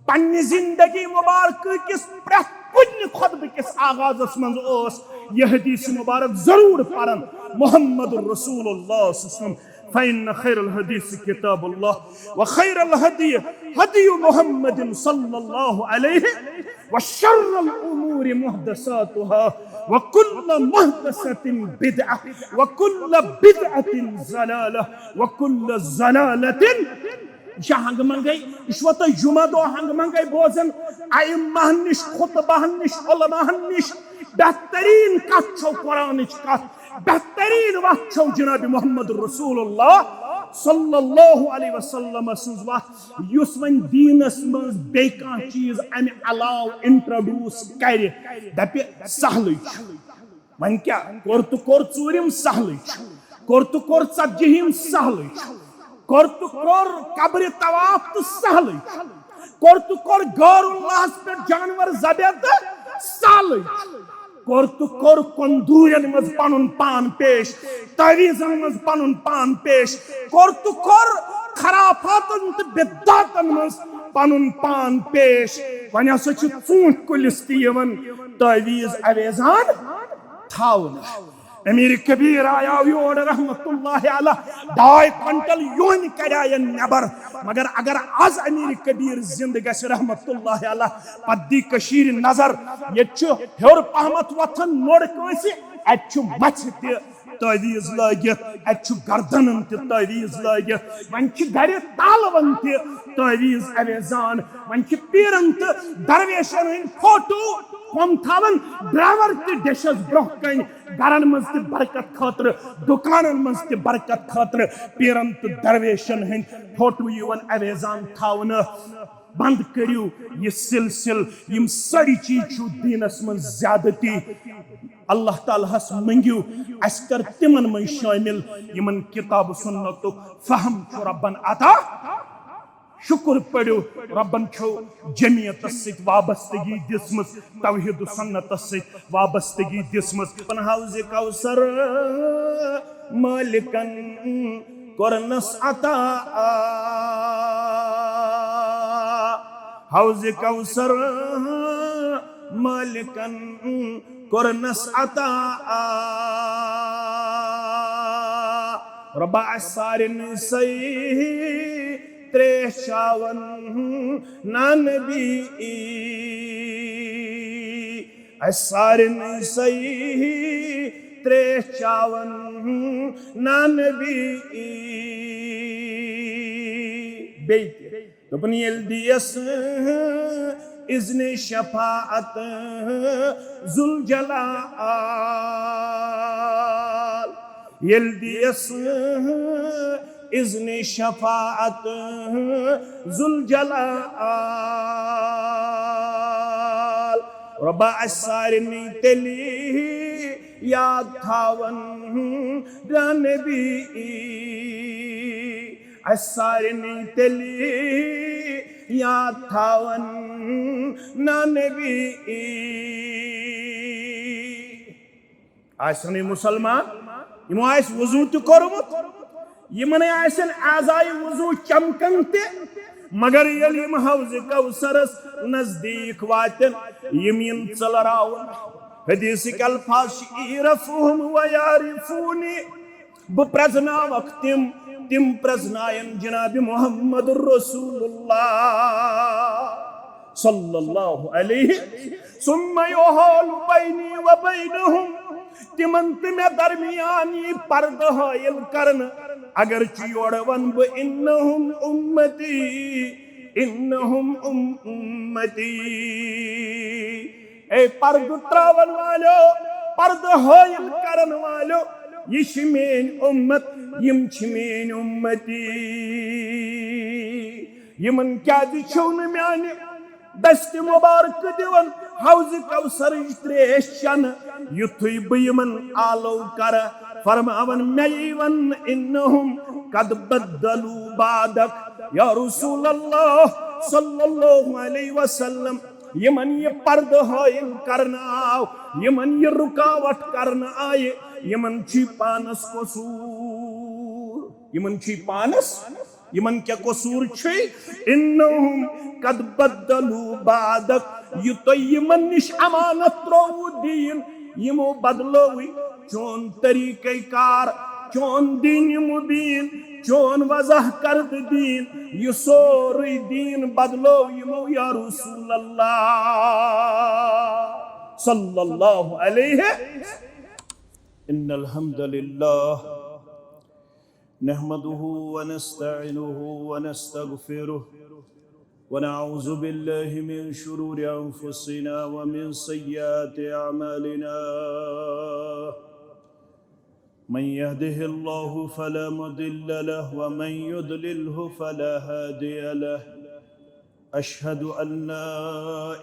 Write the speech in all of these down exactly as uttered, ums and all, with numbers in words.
پننہِ زندگی مبارکہ کِس پرٛٮ۪تھ کُنہِ خطبہٕ کِس آغازس منٛز اوس یہِ حدیث مبارک ضروٗر پران، محمد رسول اللہ صلی اللہ علیہ وسلم، فإن خير الحديث كتاب الله وخير الهدي هدي محمد صلى الله عليه وشر الأمور محدثاتها وكل محدثة بدعة وكل بدعة ضلالة وكل ضلالة۔ یہِ چھا ہنگہٕ منگے؟ یہِ چھُوا تۄہہِ جمعہ دۄہ ہنگہٕ منگے بوزان؟ ائمہن نِش، خطباہن نِش، علماہن نِش بہترین کتھ چھو قرآنٕچ کتھ، بہترین وتھ چھو جناب محمد رسول اللہ صلی اللہ علیہ وسلم سٕنٛز وتھ۔ یُس وۄنۍ دیٖنس منٛز بیٚیہِ کانٛہہ چیٖز امہِ علاوٕ introduce کرِ، دپہِ سہلٕے چھُ۔ وۄنۍ کیٛاہ؟ کوٚر تہٕ کوٚر ژوٗرِم، سہلٕے چھُ۔ کوٚر تہٕ کوٚر ژتجِہِم، سہلٕے چھُ۔ کوٚر تہٕ کوٚر قبرِ طواف تہٕ سہلٕے چھُ۔ کوٚر تہٕ کوٚر غٲر اللہس پٮ۪ٹھ جانور ذبح تہٕ سہلٕے چھُ۔ کوٚر تہٕ کوٚر کۄندوٗرٮ۪ن منٛز پنُن پان پیش، تعویٖذن منٛز پنُن پان پیش، کوٚر تہٕ کوٚر خرافاتن تہٕ بدعاتن منٛز پنُن پان پیش۔ وۄنۍ ہسا چھِ ژوٗنٛٹھۍ کُلِس تہِ یِوان تعویٖذ اویزان تھاونہٕ۔ امیر کبیر آیاو یور رحمت اللہ علیہ، ڈاے کوینٹل یونۍ کریاین نٮ۪بر۔ مگر اگر از امیر کبیر زندٕ گژھِ رحمت اللہ علیہ، پتہٕ دی کٔشیٖرِ نظر، ییٚتہِ چھُ ہیوٚر پہمتھ وۄتھان نوٚر کٲنٛسہِ، اتہِ چھُ مژھِ تہِ تعویٖذ لٲگِتھ، اتہِ چھُ گردنن تہِ تعویٖذ لٲگِتھ، وۄنۍ چھِ گرِ تالون تہِ تعویٖذ اویزان، وۄنۍ چھِ پیرن تہٕ درویشن ہٕنٛدۍ فوٹو ہُم تھاوان ڈرائیور تہِ ڈشس برونٛہہ کنہِ، گرن منٛز تہِ برکت خٲطرٕ، دُکانن منٛز تہِ برکت خٲطرٕ پیرن تہٕ درویشن ہٕنٛدۍ فوٹو یِوان اویزان تھاونہٕ۔ بند کٔرِو یہِ سلسلہٕ، یِم سٲری چیٖز چھِو دیٖنس منٛز زیادتی۔ اللہ تعالیٰ ہس منٛگِو، اسہِ کر تِمن منٛز شٲمِل یِمن کتاب و سنتُک فہم چھُ ربن عطا۔ شُکُر پٔرِو، رۄبن چھو جمعیتس سۭتۍ وابستگی دِژمٕژ، توحید و سنتس سۭتۍ وابستگی دِژمٕژ۔ پن حوض کوثر مٲلکن کوٚرنس عطا، حوض کوثر مٲلکن کوٚرنس عطا۔ رۄبا اسہِ سارنٕے سۭتۍ تریش چاون نانبی، اسہِ سارنٕے سۭتۍ تریش چاون نانبی۔ بیٚیہِ تہِ دوٚپُن، ییٚلہِ دِیَس اذنِ شفاعت ذوالجلال، ییٚلہِ دِیَس اذنِ شفاعت ذوالجلال، رۄبا اسہِ سارنٕے تیٚلی یاد تھاوَن نبی۔ اسہِ سارنٕے تیٚلی یاد تھاوَن نبی۔ آسنٕے مُسلمان، یِمو آسہِ وضوٗ تہِ کوٚرمُت، یِمن آسن اعضائے وضوٗ چمکان تہِ، مگر ییٚلہِ یِم حوض کوثرس نزدیٖک واتن، یِم یِن ژٔلراوُن۔ حدیثٕکۍ الفاظ چھِ، "اعرفوہم و یعرفونی"، بہٕ پرزناوکھ تِم، تِم پرزناین جناب محمد رسول اللہ صلی اللہ علیہ، ثم یحال بینی و بینہم، تِمن تہٕ مےٚ درمیان یی پردٕ حٲیِل کرنہٕ، اگرچہِ یورٕ ونہٕ بہٕ، انہم امتی، انہم ام-، امتی۔ اے پردٕ تراون والیو، پردٕ حٲیِل کرن والیو، یہِ چھِ میٲنۍ اُمت، یِم چھِ میٲنۍ اُمتی۔ یِمن کیازِ چھِو نہٕ میانہِ دستِ مبارکہٕ دِوان حوض کوثرٕچ تریش چنہٕ، یُتھُے بہٕ یِمن آلو کرٕ؟ فرماوان، مےٚ یی وننہٕ، انہم قد بدلوا بعدک۔ یا رسول اللہ صلی اللہ علیہ وسلم، یِمن یہِ پردٕ حٲیِل کرنہٕ آو، یِمن یہِ رُکاوٹ کرنہٕ آیہِ، یِمن چھُے پانس قصوٗر، یِمن چھُے پانس یِمن کیٛاہ قصوٗر چھُے؟ انہم قد بدلوا بعدک، یہِ تۄہہِ یِمن نِش امانت ترٛووُ دیٖن، یِمو بدلٲوٕے چون طریقہ کار، چون دین مبین، چون وضاح کردٕ دیٖن، یہِ سورُے دیٖن بدلوو یِمو یا رسول اللہ صلی اللہ علیہ۔ ان الحمد للہ نحمده ونستعينه ونستغفره، ونعوذ بالله من شرور أنفسنا ومن سيئات أعمالنا. من يهده الله فلا مضل له، ومن يضلله فلا هادي له. أشهد أن لا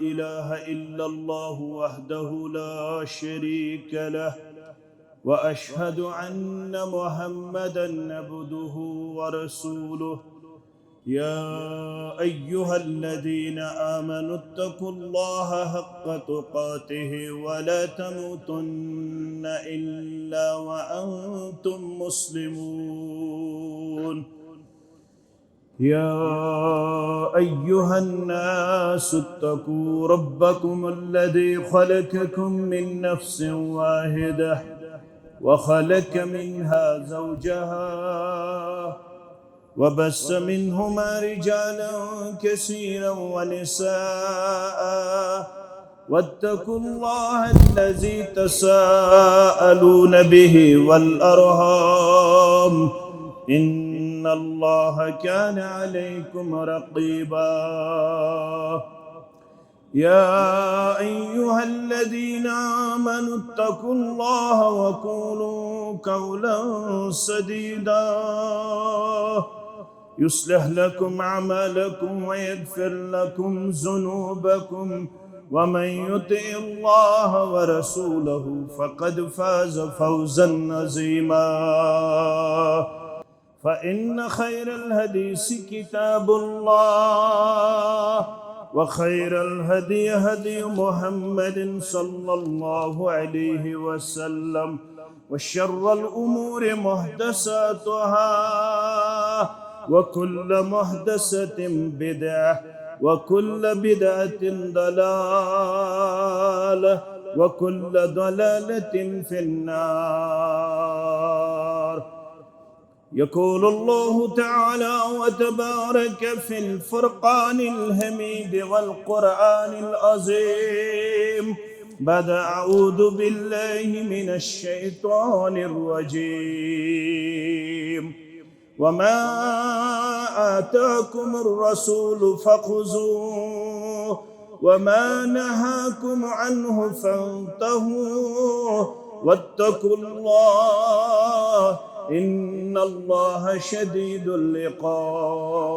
إله إلا الله وحده لا شريك له، وأشهد أن محمدا عبده ورسوله. يا أيها الذين آمنوا اتقوا الله حق تقاته ولا تموتن إلا وأنتم مسلمون. يا أيها الناس اتقوا ربكم الذي خلقكم من نفس واحدة وخلق منها زوجها وبث منهما رجالا كثيرا ونساء واتقوا الله الذي تساءلون به والأرحام إن الله كان عليكم رقيبا. يا أيها الذين آمنوا اتقوا الله وقولوا قولا سديدا يصلح لكم أعمالكم ويغفر لكم ذنوبكم ومن يطع الله ورسوله فقد فاز فوزا عظيما. فإن خير الحديث كتاب الله وخير الهدي هدي محمد صلى الله عليه وسلم وشر الأمور محدثاتها وكل محدثة بدعة وكل بدعة ضلالة وكل ضلالة في النار. يقول الله تعالى وتبارك في الفرقان الحميد والقرآن العظيم بعد أعوذ بالله من الشيطان الرجيم. وما آتاكم الرسول فخذوه وما نهاكم عنه فانتهوا واتقوا الله إن الله شديد العقاب.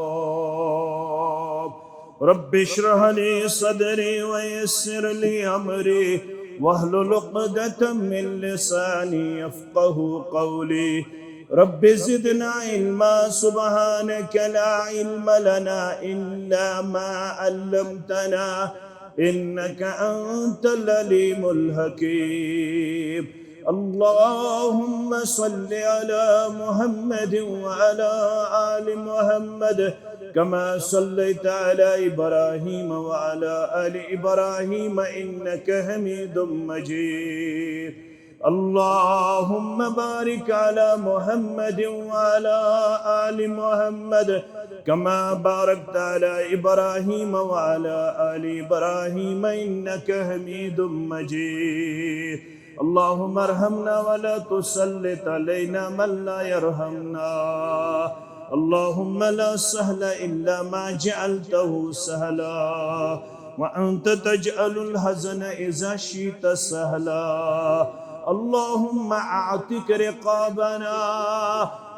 رب اشرح لي صدري ويسر لي أمري واحلل عقدة من لساني يفقه قولي. رب زدنا علما. سبحانك لا علم لنا إلا ما علمتنا إنك أنت العليم الحكيم. اللهم صل على محمد وعلى آل محمد كما صليت على إبراهيم وعلى آل إبراهيم إنك حميد مجيد. اللهم بارك على محمد وعلى آل محمد كما باركت على إبراهيم وعلى آل إبراهيم إنك حميد مجيد. اللهم ارحمنا ولا تسلط علينا من لا يرحمنا. اللهم لا سهل إلا ما جعلته سهلا وأنت تجعل الحزن إذا شئت سهلا. اللهم أعتق رقابنا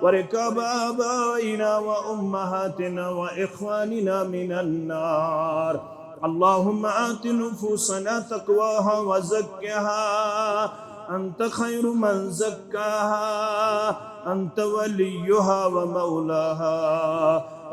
ورقاب آبائنا وأمهاتنا وإخواننا من النار. اللهم آت نفوسنا تقواها وزكها أنت خير من زكاها أنت وليها ومولاها.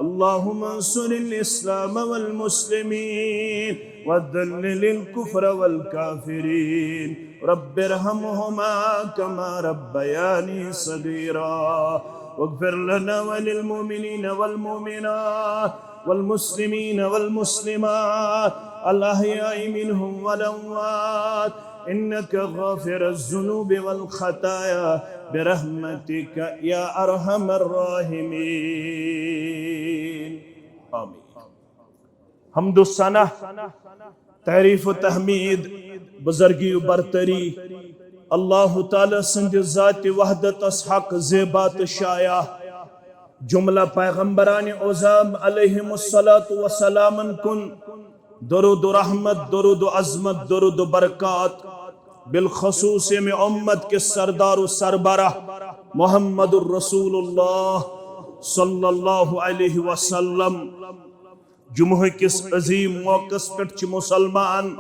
اللهم انصر الإسلام والمسلمين وذلل الكفر والكافرين. رب ارحمهما كما ربياني صغيرا. واغفر لنا وللمؤمنين والمؤمنات والمسلمين والمسلمات الأحياء منهم والأموات إنك غافر الذنوب والخطايا برحمتك يا أرحم الراحمين. آمين. حمد و ثنا، تعریف و تحمید، بزرگی و برتری اللہ تعالیٰ سٕنٛدِ ذاتِ وحدتس حق زیبا تہٕ شایع۔ جملہ پیغمبران عظام علیہم الصلوۃ والسلامن کُن درود و رحمت، درود و عظمت، درود و برکات۔ بالخصوص ییٚمہِ امت کِس سردار و سربراہ محمد الرسول اللہ صلی اللہ علیہ وسلم۔ جمعہ کِس عظیم موقعس پٮ۪ٹھ چھِ مسلمان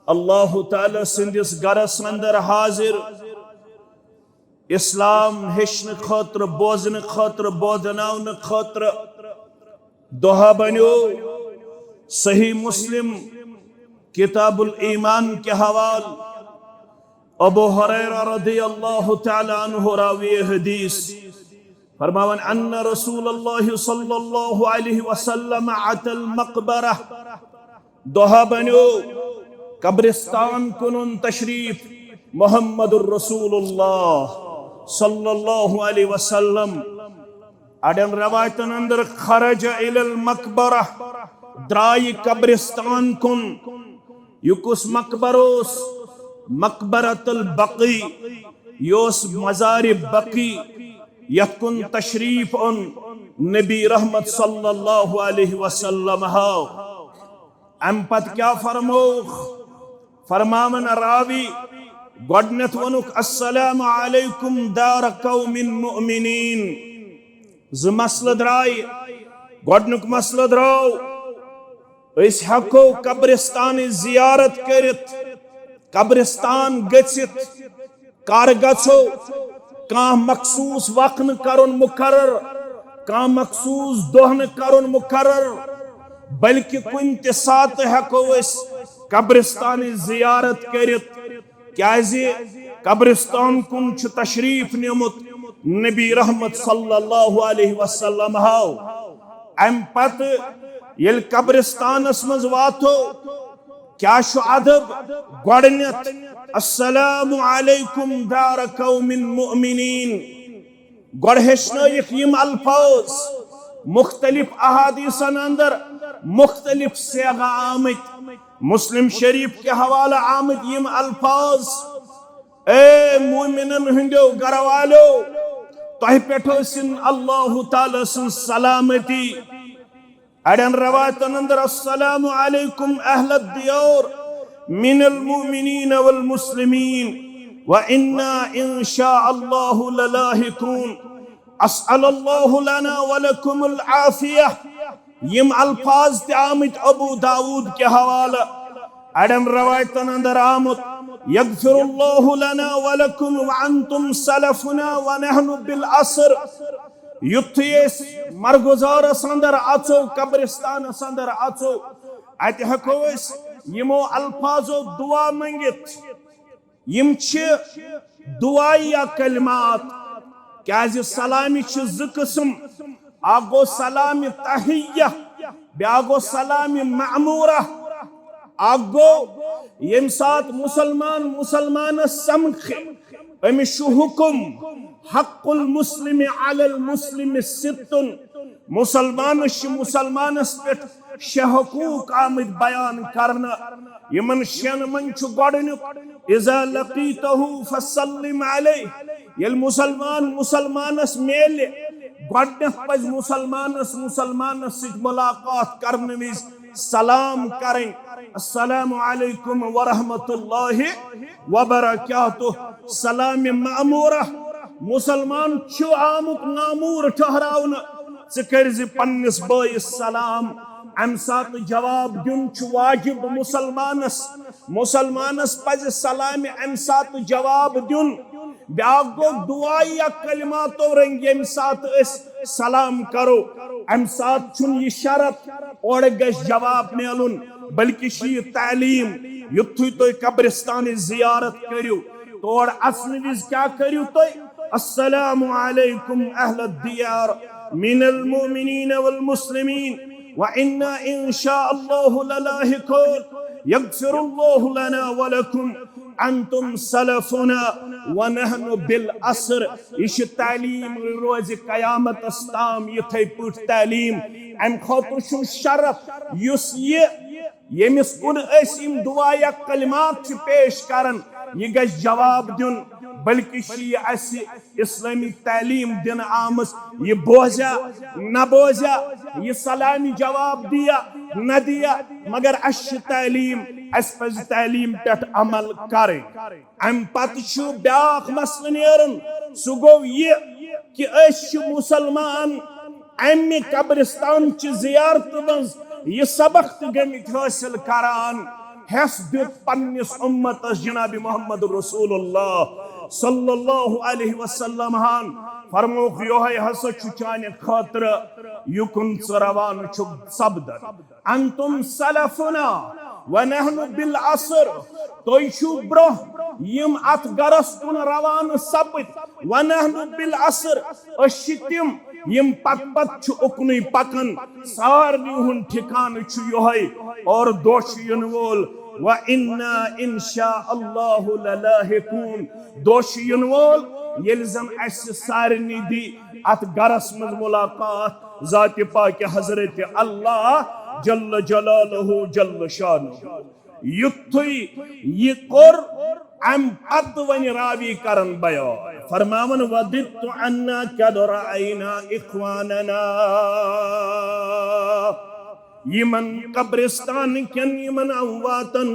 اللہ تعالیٰ سٕنٛدِس گرس اندر حاضر، اسلام ہیٚچھنہٕ خٲطرٕ، بوزنہٕ خٲطرٕ، بودناونہٕ خٲطرٕ۔ دۄہا بنیو صحیح مسلم کتاب الایمان کہِ حوالہٕ ابو ہریرہ رضی اللہ تعالیٰ عنہ راوی حدیث فرماوان، ان رسول اللہ صلی اللہ علیہ وسلم اتى المقبرہ۔ دۄہا بنیو قبرستان کُنُن تشریف محمد الرسول اللہ صلی اللہ علیہ وسلم۔ اڑٮ۪ن روایتن اندر خرج الی المقبرہ، درٛاے قبرستان کُن۔ یہِ کُس مقبرٕ اوس؟ مقبرۃ البقیع۔ یہِ اوس مزارِ بقیع، یتھ کُن تشریف اوٚن نبی رحمت صلی اللہ علیہ وسلم۔ ہاو، امہِ پتہٕ کیٛاہ فرمووُکھ؟ فرماوان راوی، گۄڈٕنیتھ ووٚنُکھ، السلام علیکم دار قوم مؤمنین۔ زٕ مسلہٕ درٛاے۔ گۄڈٕنیُک مسلہٕ درٛاو، أسۍ ہٮ۪کو قبرستانٕچ زیارت کٔرِتھ، قبرستان گٔژھِتھ۔ کر گژھو؟ کانٛہہ مخصوص وقت نہٕ کرُن مقرر، کانٛہہ مخصوص دۄہ نہٕ کرُن مقرر، بلکہ کُنہِ تہِ ساتہٕ ہٮ۪کو أسۍ قبرستانٕچ زیارت کٔرِتھ۔ کیازِ قبرستان کُن چھُ تشریف نیومُت نبی رحمت صلی اللہ علیہ وسلم۔ ہاو، امہِ پتہٕ ییٚلہِ قبرستانس منٛز واتو، کیٛاہ چھُ ادب؟ گۄڈٕنیتھ، السلام علیکم دار قوم مؤمنین۔ گۄڈٕ ہیٚچھنٲیِکھ یِم الفاظ، مختلف احادیثن اندر مختلف صیغہ آمٕتۍ، مسلم شریف کہِ حوالہٕ آمٕتۍ یِم الفاظ، اے مومنن ہٕنٛدیو گرٕ والیو، تۄہہِ پٮ۪ٹھ ٲسِن اللہ تعالیٰ سٕنٛز سلامتی۔ اڑٮ۪ن روایتن اندر، السلام علیکم اہل الدیار من المؤمنین والمسلمین وانا ان شاء اللہ للاحقون، اسأل اللہ لنا ولکم العافیہ۔ یِم الفاظ تہِ آمٕتۍ ابو داؤد کہِ حوالہٕ۔ اڑٮ۪ن روایتن اندر آمُت، یغفر اللہ لنا ولکم وانتم سلفنا ونحن بالعصر۔ یُتھُے أسۍ مرگزارس اندر اژو، قبرستانس اندر اژو، اتہِ ہٮ۪کو أسۍ یِمو الفاظو دعا منگِتھ۔ یِم چھِ دعایہ کلمات، کیازِ سلامہِ چھِ زٕ قٕسم، اکھ گوٚو سلامِ تحیہ، بیاکھ گوٚو سلامِ معمورہ۔ اکھ گوٚو ییٚمہِ ساتہٕ مسلمان مسلمانس سمکھِ، أمِس چھُ حکم، حق المسلم علی المسلم ست، مسلمانس چھِ مسلمانس پٮ۪ٹھ شےٚ حقوق آمٕتۍ بیان کرنہٕ۔ یِمن شٮ۪ن منٛز چھُ گۄڈٕنیُک، اذا لقیتہ فسلم علیہ، ییٚلہِ مسلمان مسلمانس میلہِ، گۄڈٕنیتھ پزِ مسلمانس مسلمانس سۭتۍ ملاقات کرنہٕ وِزِ سلام کرٕنۍ، السلام علیکم ورحمۃ اللہ وبرکاتہ۔ سلامِ معمورہ، مسلمان چھُ آمُت معمور ٹھہراونہٕ، ژٕ کٔرۍ زِ پننِس بٲیِس سلام۔ امہِ ساتہٕ جواب دیُن چھُ واجب مسلمانس۔ مسلمانس پزِ سلامہِ امہِ ساتہٕ جواب دیُن۔ بیاکھ گوٚو دعایہ کلماتو رنگۍ، ییٚمہِ ساتہٕ أسۍ سلام کرو، امہِ ساتہٕ چھُنہٕ یہِ شرط اورٕ گژھِ جواب میلُن، بلکہِ چھِ یہِ تعلیٖم۔ یُتھُے تُہۍ قبرستانٕچ زیارت کٔرِو، تور اژنہٕ وِزِ کیٛاہ کٔرِو تُہۍ؟ السلام عليكم أهل الديار من المؤمنين والمسلمين، وإنا إن شاء الله للاحقون، يغفر الله لنا ولكم، أنتم سلفنا ونحن بالعصر۔ یہِ چھِ تعلیٖم، روزِ قیامتس تام یِتھے پٲٹھۍ تعلیٖم۔ امہِ خٲطرٕ چھُ شرف یُس یہِ ییٚمِس کُن أسۍ یِم دُعا یا کلمات چھِ پیش کران، یہِ گژھِ جواب دیُن، بلکہِ چھِ یہِ اَسہِ اسلٲمی تعلیٖم دِنہٕ آمٕژ۔ یہِ بوزیا نہ بوزیا، یہِ سلامہِ جواب دِیا نہ دِیا، مگر اَسہِ چھِ تعلیٖم، اَسہِ پَزِ تعلیٖم پٮ۪ٹھ عمل کرٕنۍ۔ امہِ پتہٕ چھُ بیٛاکھ مسلہٕ نیران، سُہ گوٚو یہِ کہِ أسۍ چھِ مُسلمان، امہِ قبرستان چہِ زیارتہٕ منٛز یہِ سبق تہِ گٔمٕتۍ حٲصِل کران۔ ہٮ۪س دیُت پننِس اُمتس جناب محمد رسول اللہ صلی اللہ علیہ وسلم ہن، فرمووُکھ، یِہوٚے ہسا چھُ چانہِ خٲطرٕ یُکُن ژٕ روانہٕ چھُکھ سپدان۔ انتم سلفنا ونحن بالعصر، تُہۍ چھِو برٛونٛہہ یِم اتھ گرس کُن روانہٕ سپٕدۍ، ونحن بالعصر، أسۍ چھِ تِم یِم پتہٕ پتہٕ چھِ اُکنُے پکان۔ سارنٕے ہُنٛد ٹھِکانہٕ چھُ یِہوٚے، اور دۄہ چھُ یِنہٕ وول، وانا ان شاء اللہ للاحقون، دۄہ چھُ یِنہٕ وول ییٚلہِ زن اَسہِ سارنٕے دی اتھ گرس منٛز ملاقات ذاتِ پاکِ حضرت اللہ جل جلالہ جل شانہ۔ یُتھُے یہِ کوٚر، امہِ پتہٕ وۄنۍ راوی کرن بیان، فرماوان، وددت انا قد رأینا اخواننا، یِمن قبرستان کٮ۪ن یِمن امواتن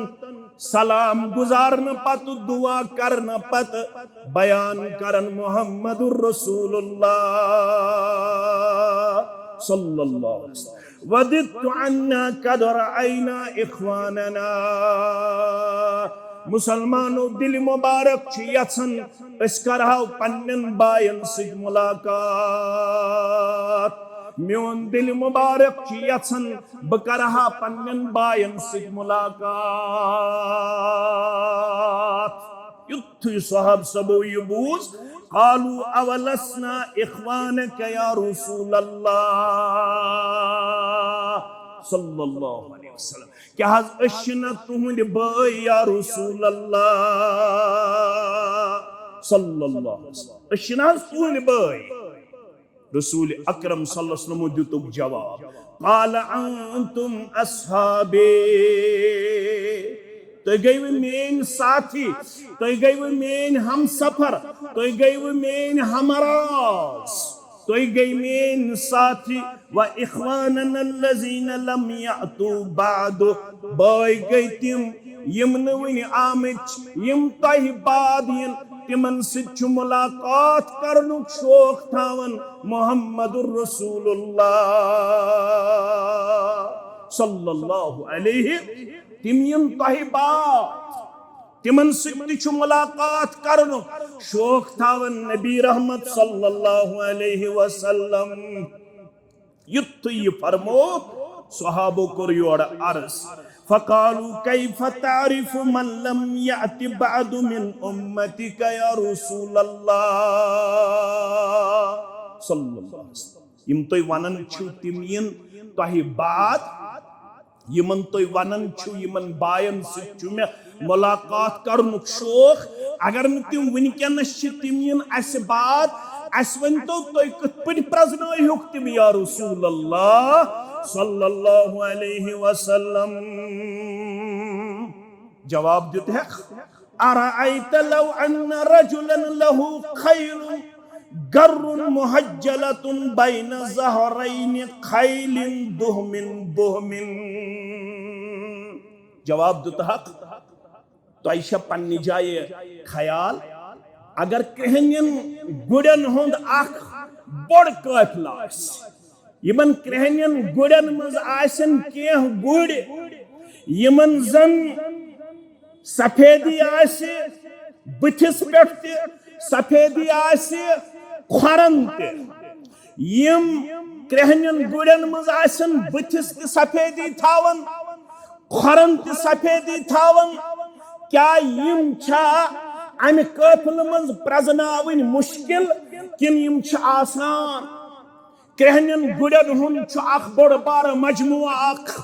سلام گزارنہٕ پتہٕ، دعا کرنہٕ پتہٕ بیان کرن محمد رسول اللہ صلی اللہ علیہ وسلم۔ وددت انا قد رأینا اخواننا۔ مسلمانو، دل مبارک چھُ یژھان أسۍ کرہاو پننٮ۪ن باین سۭتۍ ملاقات۔ میون دل مبارک چھُ یژھان بہٕ کرہا پننٮ۪ن باین سۭتۍ ملاقات۔ یُتھُے صحابہ صٲبو یہِ بوٗز، قالوا اولسنا اخوانک یا رسول اللہ صلی اللہ علیہ وسلم، کیٛاہ حظ أسۍ چھِنہٕ تُہٕنٛدۍ بٲے یا رسول اللہ صلی اللہ علیہ وسلم؟ أسۍ چھِنہٕ حظ تُہٕنٛدۍ بٲے؟ رسول اکرم صلی اللہ علیہ وسلم دیُتُکھ جواب، قال انتم اصحابی، تُہۍ گٔیوٕ میٲنۍ ساتھی، تُہۍ گٔیوٕ میٲنۍ ہمسفر، تُہۍ گٔیوٕ میٲنۍ ہمراز، تُہۍ گٔے میٲنۍ ساتھی۔ و اخواننا الذین لم یأتوا بعد، بٲے گٔے تِم یِم نہٕ وُنہِ آمٕتۍ چھِ، یِم تۄہہِ بعد یِن، تِمن سۭتۍ چھُ ملاقات کرنُک شوق تھاوان محمد رسول اللہ صلی اللہ علیہ۔ تِم یِن تۄہہِ بعد، تِمن سۭتۍ تہِ چھُ ملاقات کرنُک شوق تھاوان نبی رحمت صلی اللہ علیہ وسلم۔ یُتھُے یہِ فرموو، صحابو کوٚر یورٕ عرض، فقالوا کیف تعرف من لم یأت بعد من امتک یا رسول اللہ صلی اللہ علیہ وسلم۔ یِم تُہۍ ونان چھِو تِم یِن تۄہہِ بعد، یِمن تُہۍ ونان چھِو، یِمن باین سۭتۍ چھُ مےٚ ملاقات کرنُک شوق، اگر نہٕ تِم وٕنکیٚنس چھِ، تِم یِن اسہِ بعد، اسہِ ؤنۍ تو تُہۍ کِتھ پٲٹھۍ پرزنٲیہُکھ تِم یا رسول اللہ صلی اللہ علیہ وسلم؟ جواب دیُت ہیکھ، أرأيت لو أن رجلا له خيل غر محجلة بين ظهرين خيل دهم بهم۔ جواب دیُت ہکھ، تۄہہِ چھا پننہِ جایہِ خیال، اگر کرٛہنٮ۪ن گُرٮ۪ن ہُنٛد اکھ بوٚڑ قٲفلہٕ آسہِ، یِمن کرٛہنٮ۪ن گُرٮ۪ن منٛز آسن کینٛہہ گُرۍ، یِمن زن سفیدی آسہِ بٕتھِس پٮ۪ٹھ تہِ، سفیدی آسہِ کھۄرن تہِ۔ یِم کرٛہنٮ۪ن گُرٮ۪ن منٛز آسن بٕتھِس تہِ سفیدی تھاوان، کھۄرن تہِ سفیدی تھاوان، کیٛاہ یِم چھا امہِ قٲفلہٕ منٛز پرزناوٕنۍ مشکل، کِنہٕ یِم چھِ آسان؟ کرٛہنٮ۪ن گُرٮ۪ن ہُنٛد چھُ اکھ بوٚڑ بارٕ مجموعہٕ اکھ۔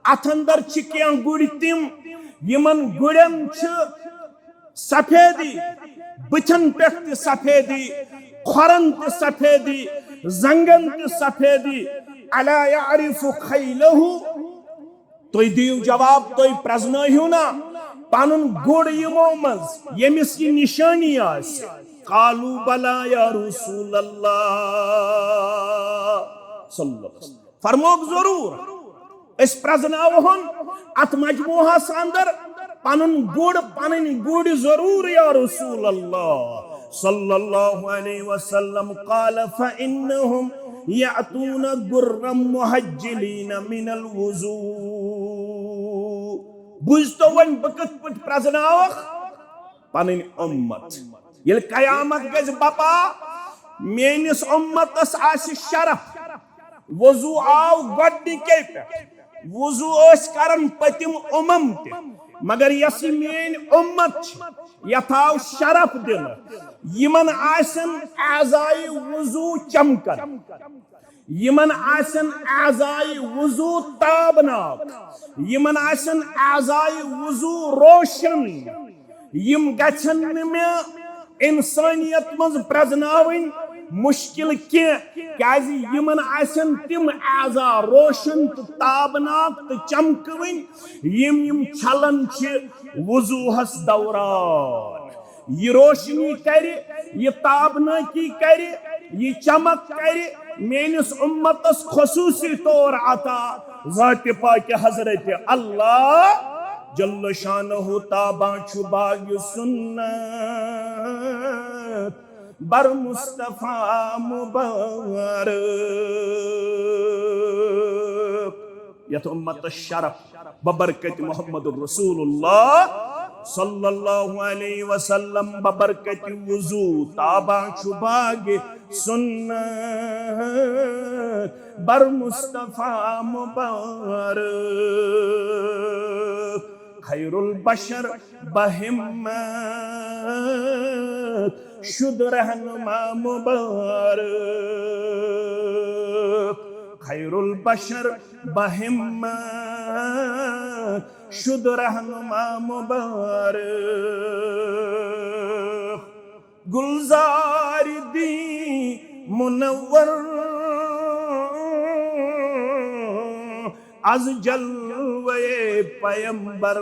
اتھ اندر چھِ کینٛہہ گُرۍ تِم، یِمن گُرٮ۪ن چھِ سفیدی، بٕتھٮ۪ن پٮ۪ٹھ تہِ سفیدی، کھۄرن تہِ سفیدی، زنٛگن تہِ سفیدی۔ الا یعرف خیلہ؟ تُہۍ دِیِو جواب، تُہۍ پرزنٲیِو نا پنُن گُر یِمو منٛز، ییٚمِس یہِ نِشٲنی آسہِ۔ قالوا بلی یا رسول اللہ صلی اللہ علیہ وسلم۔ فرمووُکھ، ضروٗر، أسۍ پرزناوہون اتھ مجموعہس اندر پنُن گُر، پنٕنۍ گُرۍ ضروٗر یا رسول اللہ صلی اللہ علیہ وسلم۔ قال فإنهم يأتون غرا محجلين من الوضوء۔ بوٗزتو وۄنۍ بہٕ کِتھ پٲٹھۍ پرزناوکھ پنٕنۍ اُمت۔ ییٚلہِ قیامت گژھِ بپا، میٲنِس اُمتس آسہِ شرف۔ وضو آو گۄڈنِکے پٮ۪ٹھ، وضو ٲسۍ کران پٔتِم اُمم تہِ، مگر یۄس یہِ میٲنۍ اُمت چھِ، یتھ آو شرف دِنہٕ۔ یِمن آسن اعضائے وضو چمکان، یِمن آسن اعضائے وضو تابناک، یِمن آسن اعضائے وضو روشن۔ یِم گژھن نہٕ مےٚ انسٲنیت منٛز پرزناوٕنۍ مشکل کینٛہہ، کیازِ یِمن آسن تِم اعضا روشن تہٕ تابناک تہٕ چمکوٕنۍ، یِم یِم چھلان چھِ وضوہس دوران۔ یہِ روشنی کرِ، یہِ تابنٲکی کرِ، یہِ چمک کرِ میٲنِس اُمتس خصوٗصی طور عطا ذاتِ پاکِ حضرت اللہ جل شانہ۔ تابان چھُ باغِ سُنت بر مصطفیٰ مبارک۔ یتھ اُمتس شرف ببرکت محمد رسول اللہ صلی اللہ علیہ وسلم، ببرکت وضو تابان چھُ باغِ سُنت بر مصطفیٰ مبارک۔ خیر البشر بہمت شد رہنما مبارک۔ خیر البشر بہمت شد رہنما مبارک۔ گلزار دی منور از جلوہ پیمبر،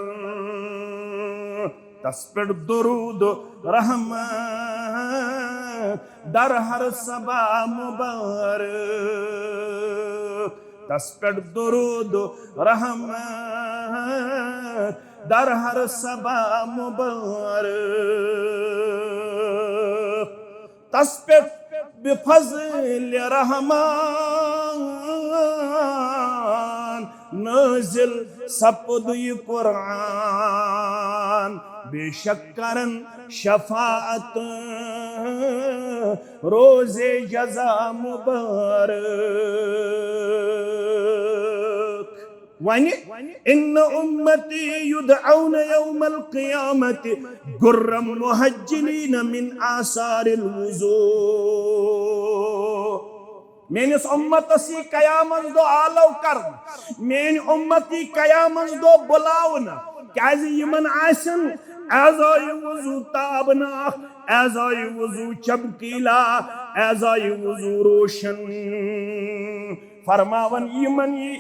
تس پہ درود رحمت در ہر صبا مبارک۔ تس پہ درود رحمت در ہر صبا مبارک۔ تس پہ بفضل رحمان نازل سپد یہ قرآن، بے شک کرن شفاعت روز جزا مبارک۔ وَنہِ، ان امتی یدعون یوم القیامت غرا محجلین من آثار الوضوء۔ میٲنِس اُمتس یی قیامت دۄہ آلو کرنہٕ، میٲنۍ اُمت یی قیامت دۄہ بُلاونہٕ، کیازِ یِمن آسن اعضائے وضو تابناک، اعضائے وضو چمکیلا، اعضائے وضو روشن۔ فرماوان یِمن یی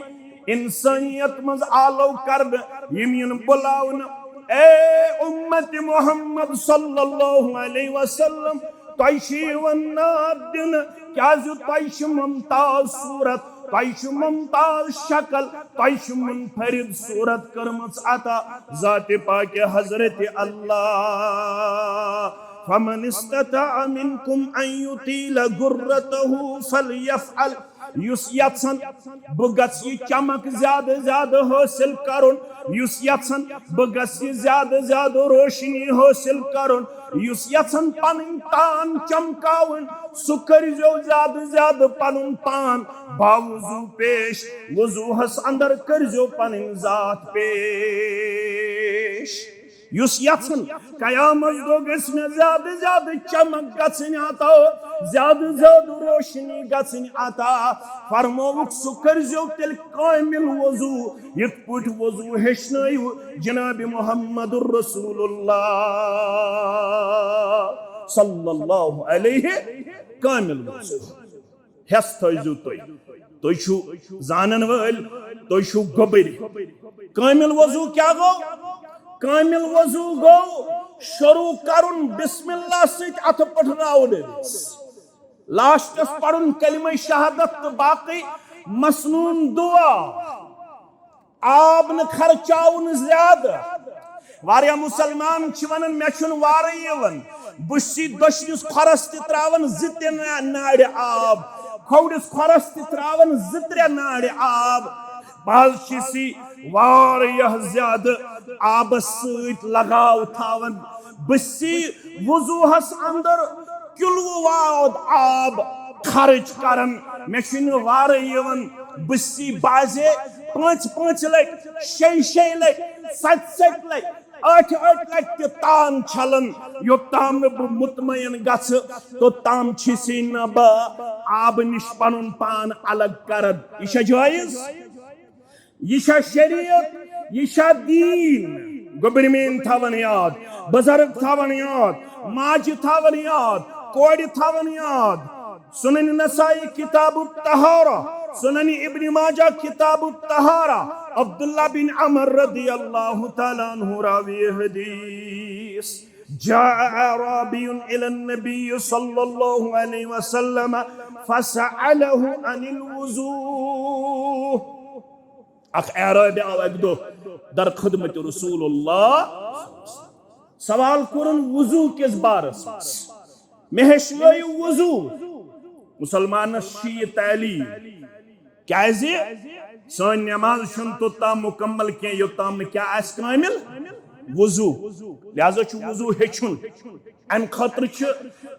انسانیت منٛز آلو کرنہٕ، یِم یِن بُلاونہٕ، اے امت محمد صلی اللہ علیہ وسلم، تۄہہِ چھِ یِوان ناد دِنہٕ، کیازِ تۄہہِ چھِ ممتاز صورت، تۄہہِ چھِ ممتاز شکل، تۄہہِ چھِ منفرد صورت کٔرمٕژ عطا ذاتِ پاکِ حضرت اللہ۔ فمن استطاع منکم ان یطیل غرته فلیفعل۔ یُس یژھن بہٕ گژھٕ یہِ چمک زیادٕ زیادٕ حٲصِل کرُن، یُس یژھن بہٕ گژھٕ یہِ زیادٕ زیادٕ روشنی حٲصِل کرُن، یُس یژھن پنٕنۍ تان چمکاوٕنۍ، سُہ کٔرۍزیو زیادٕ زیادٕ پنُن پان باوضوٗ پیش، وضوٗہس اندر کٔرۍزیو پنٕنۍ ذات پیش۔ یُس یژھن قیامت دۄہ گژھِ مےٚ زیادٕ زیادٕ چمک گژھٕنۍ عطا، زیادٕ زیادٕ روشنی گژھٕنۍ عطا، فرمووُکھ، سُہ کٔرۍزیو تیٚلہِ کٲمِل وضو، یِتھ پٲٹھۍ وضو ہیٚچھنٲیِو جناب محمد رسول اللہ صلی اللہ علیہ۔ کٲمِل وضو۔ ہٮ۪س تھٲیزیو تُہۍ۔ تُہۍ چھِو زانن وٲلۍ، تُہۍ چھِو گوٚبٕرۍ۔ کٲمِل وضو کیٛاہ گوٚو؟ کٲمِل وضو گوٚو شروع کرُن بسم اللہ سۭتۍ، اَتھٕ پٔٹھراوُن أمِس۔ لاسٹس پرُن کلمہ شہادت تہٕ باقٕے مسنون دعا۔ آب نہٕ خرچاوُن زیادٕ۔ واریاہ مسلمان چھِ ونان، مےٚ چھُنہٕ وارٕے یِوان، بہٕ چھُس دٔچھنِس کھۄرس تہِ تراوان زٕ تہِ نا-، ناڑِ آب، کھوورِس کھۄرس تہِ تراوان زٕ ترٛےٚ ناڑِ آب۔ بہٕ حظ چھُس یہِ واریاہ زیادٕ آبس سۭتۍ لگاو تھاوان۔ بہٕ چھُس وضوہس اندر کِلوٗ واد آب خرٕچ کران، مےٚ چھُنہٕ وارٕے یِوان۔ بہٕ چھُس بعضے پانٛژِ پانٛژِ لٹہِ، شیٚیہِ شیٚیہِ لٹہِ، ستہِ ستہِ لٹہِ، ٲٹھِ ٲٹھِ لٹہِ تہِ تان چھلان، یوٚتام نہٕ بہٕ مطمئن گژھٕ، توٚتام چھُس نہٕ بہٕ آبہٕ نِش پنُن پان الگ کران۔ یہِ چھا جٲیز؟ یہِ چھا شریعت؟ یہِ چھا دیٖن؟ گوٚبرۍ میٲنۍ تھاوان یاد، بزرگ تھاوان یاد، ماجہِ تھاوان یاد، کورِ تھاوان یاد۔ سنن نسائی کتاب الطہارہ، سنن ابن ماجہ کتاب الطہارہ، عبداللہ بن عمر رضی اللہ تعالیٰ عنہ راوی حدیث۔ جاء أعرابي إلى النبي صلى الله عليه وسلم فسأله عن الوضوء۔ اکھ اعرابی آو اکہِ دۄہ در خدمت رسول اللہ، سوال کوٚرُن وضو کِس بارس منٛز، مےٚ ہیٚچھنٲیِو وضو۔ مسلمانس چھِ یہِ تعلیٖم، کیازِ سٲنۍ نماز چھُنہٕ توٚتام مکمل کینٛہہ یوٚتام نہٕ کیٛاہ آسہِ کٲمل؟ وضو۔ لہذا چھُ وضو ہیٚچھُن۔ امہِ خٲطرٕ چھِ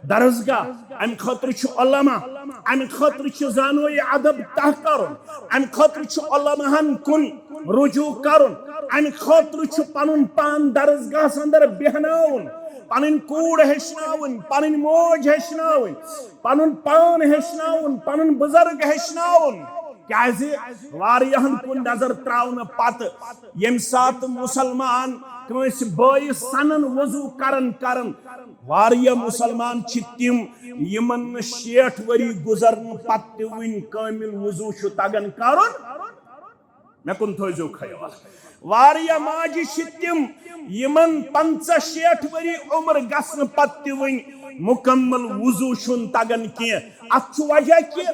درسگاہ، امہِ خٲطرٕ چھِ علماء، امہِ خٲطرٕ چھِ زانوی ادب تہ کرُن، امہِ خٲطرٕ چھُ علماہن کُن رجوع کرُن، امہِ خٲطرٕ چھُ پنُن پان درسگاہس اندر بیہناوُن، پنٕنۍ کوٗر ہیٚچھناوٕنۍ، پنٕنۍ موج ہیٚچھناوٕنۍ، پنُن پان ہیٚچھناوُن، پنُن بزرگ ہیٚچھناوُن۔ کیازِ واریاہن کُن نظر تراونہٕ پتہٕ ییٚمہِ ساتہٕ مسلمان کٲنٛسہِ بٲیِس سنن وضو کران کران، واریاہ مسلمان چھِ تِم یِمن نہٕ شیٹھ ؤری گُزرنہٕ پتہٕ تہِ وُنہِ کٲمل وضو چھُ تگان کرُن۔ مےٚ کُن تھٲیزیو خیال۔ واریاہ ماجہِ چھِ تِم یِمن پنٛژاہ شیٹھ ؤری عمر گژھنہٕ پتہٕ تہِ وُنہِ مکمل وضو چھُنہٕ تگان کینٛہہ۔ اتھ چھُ وجہ کہِ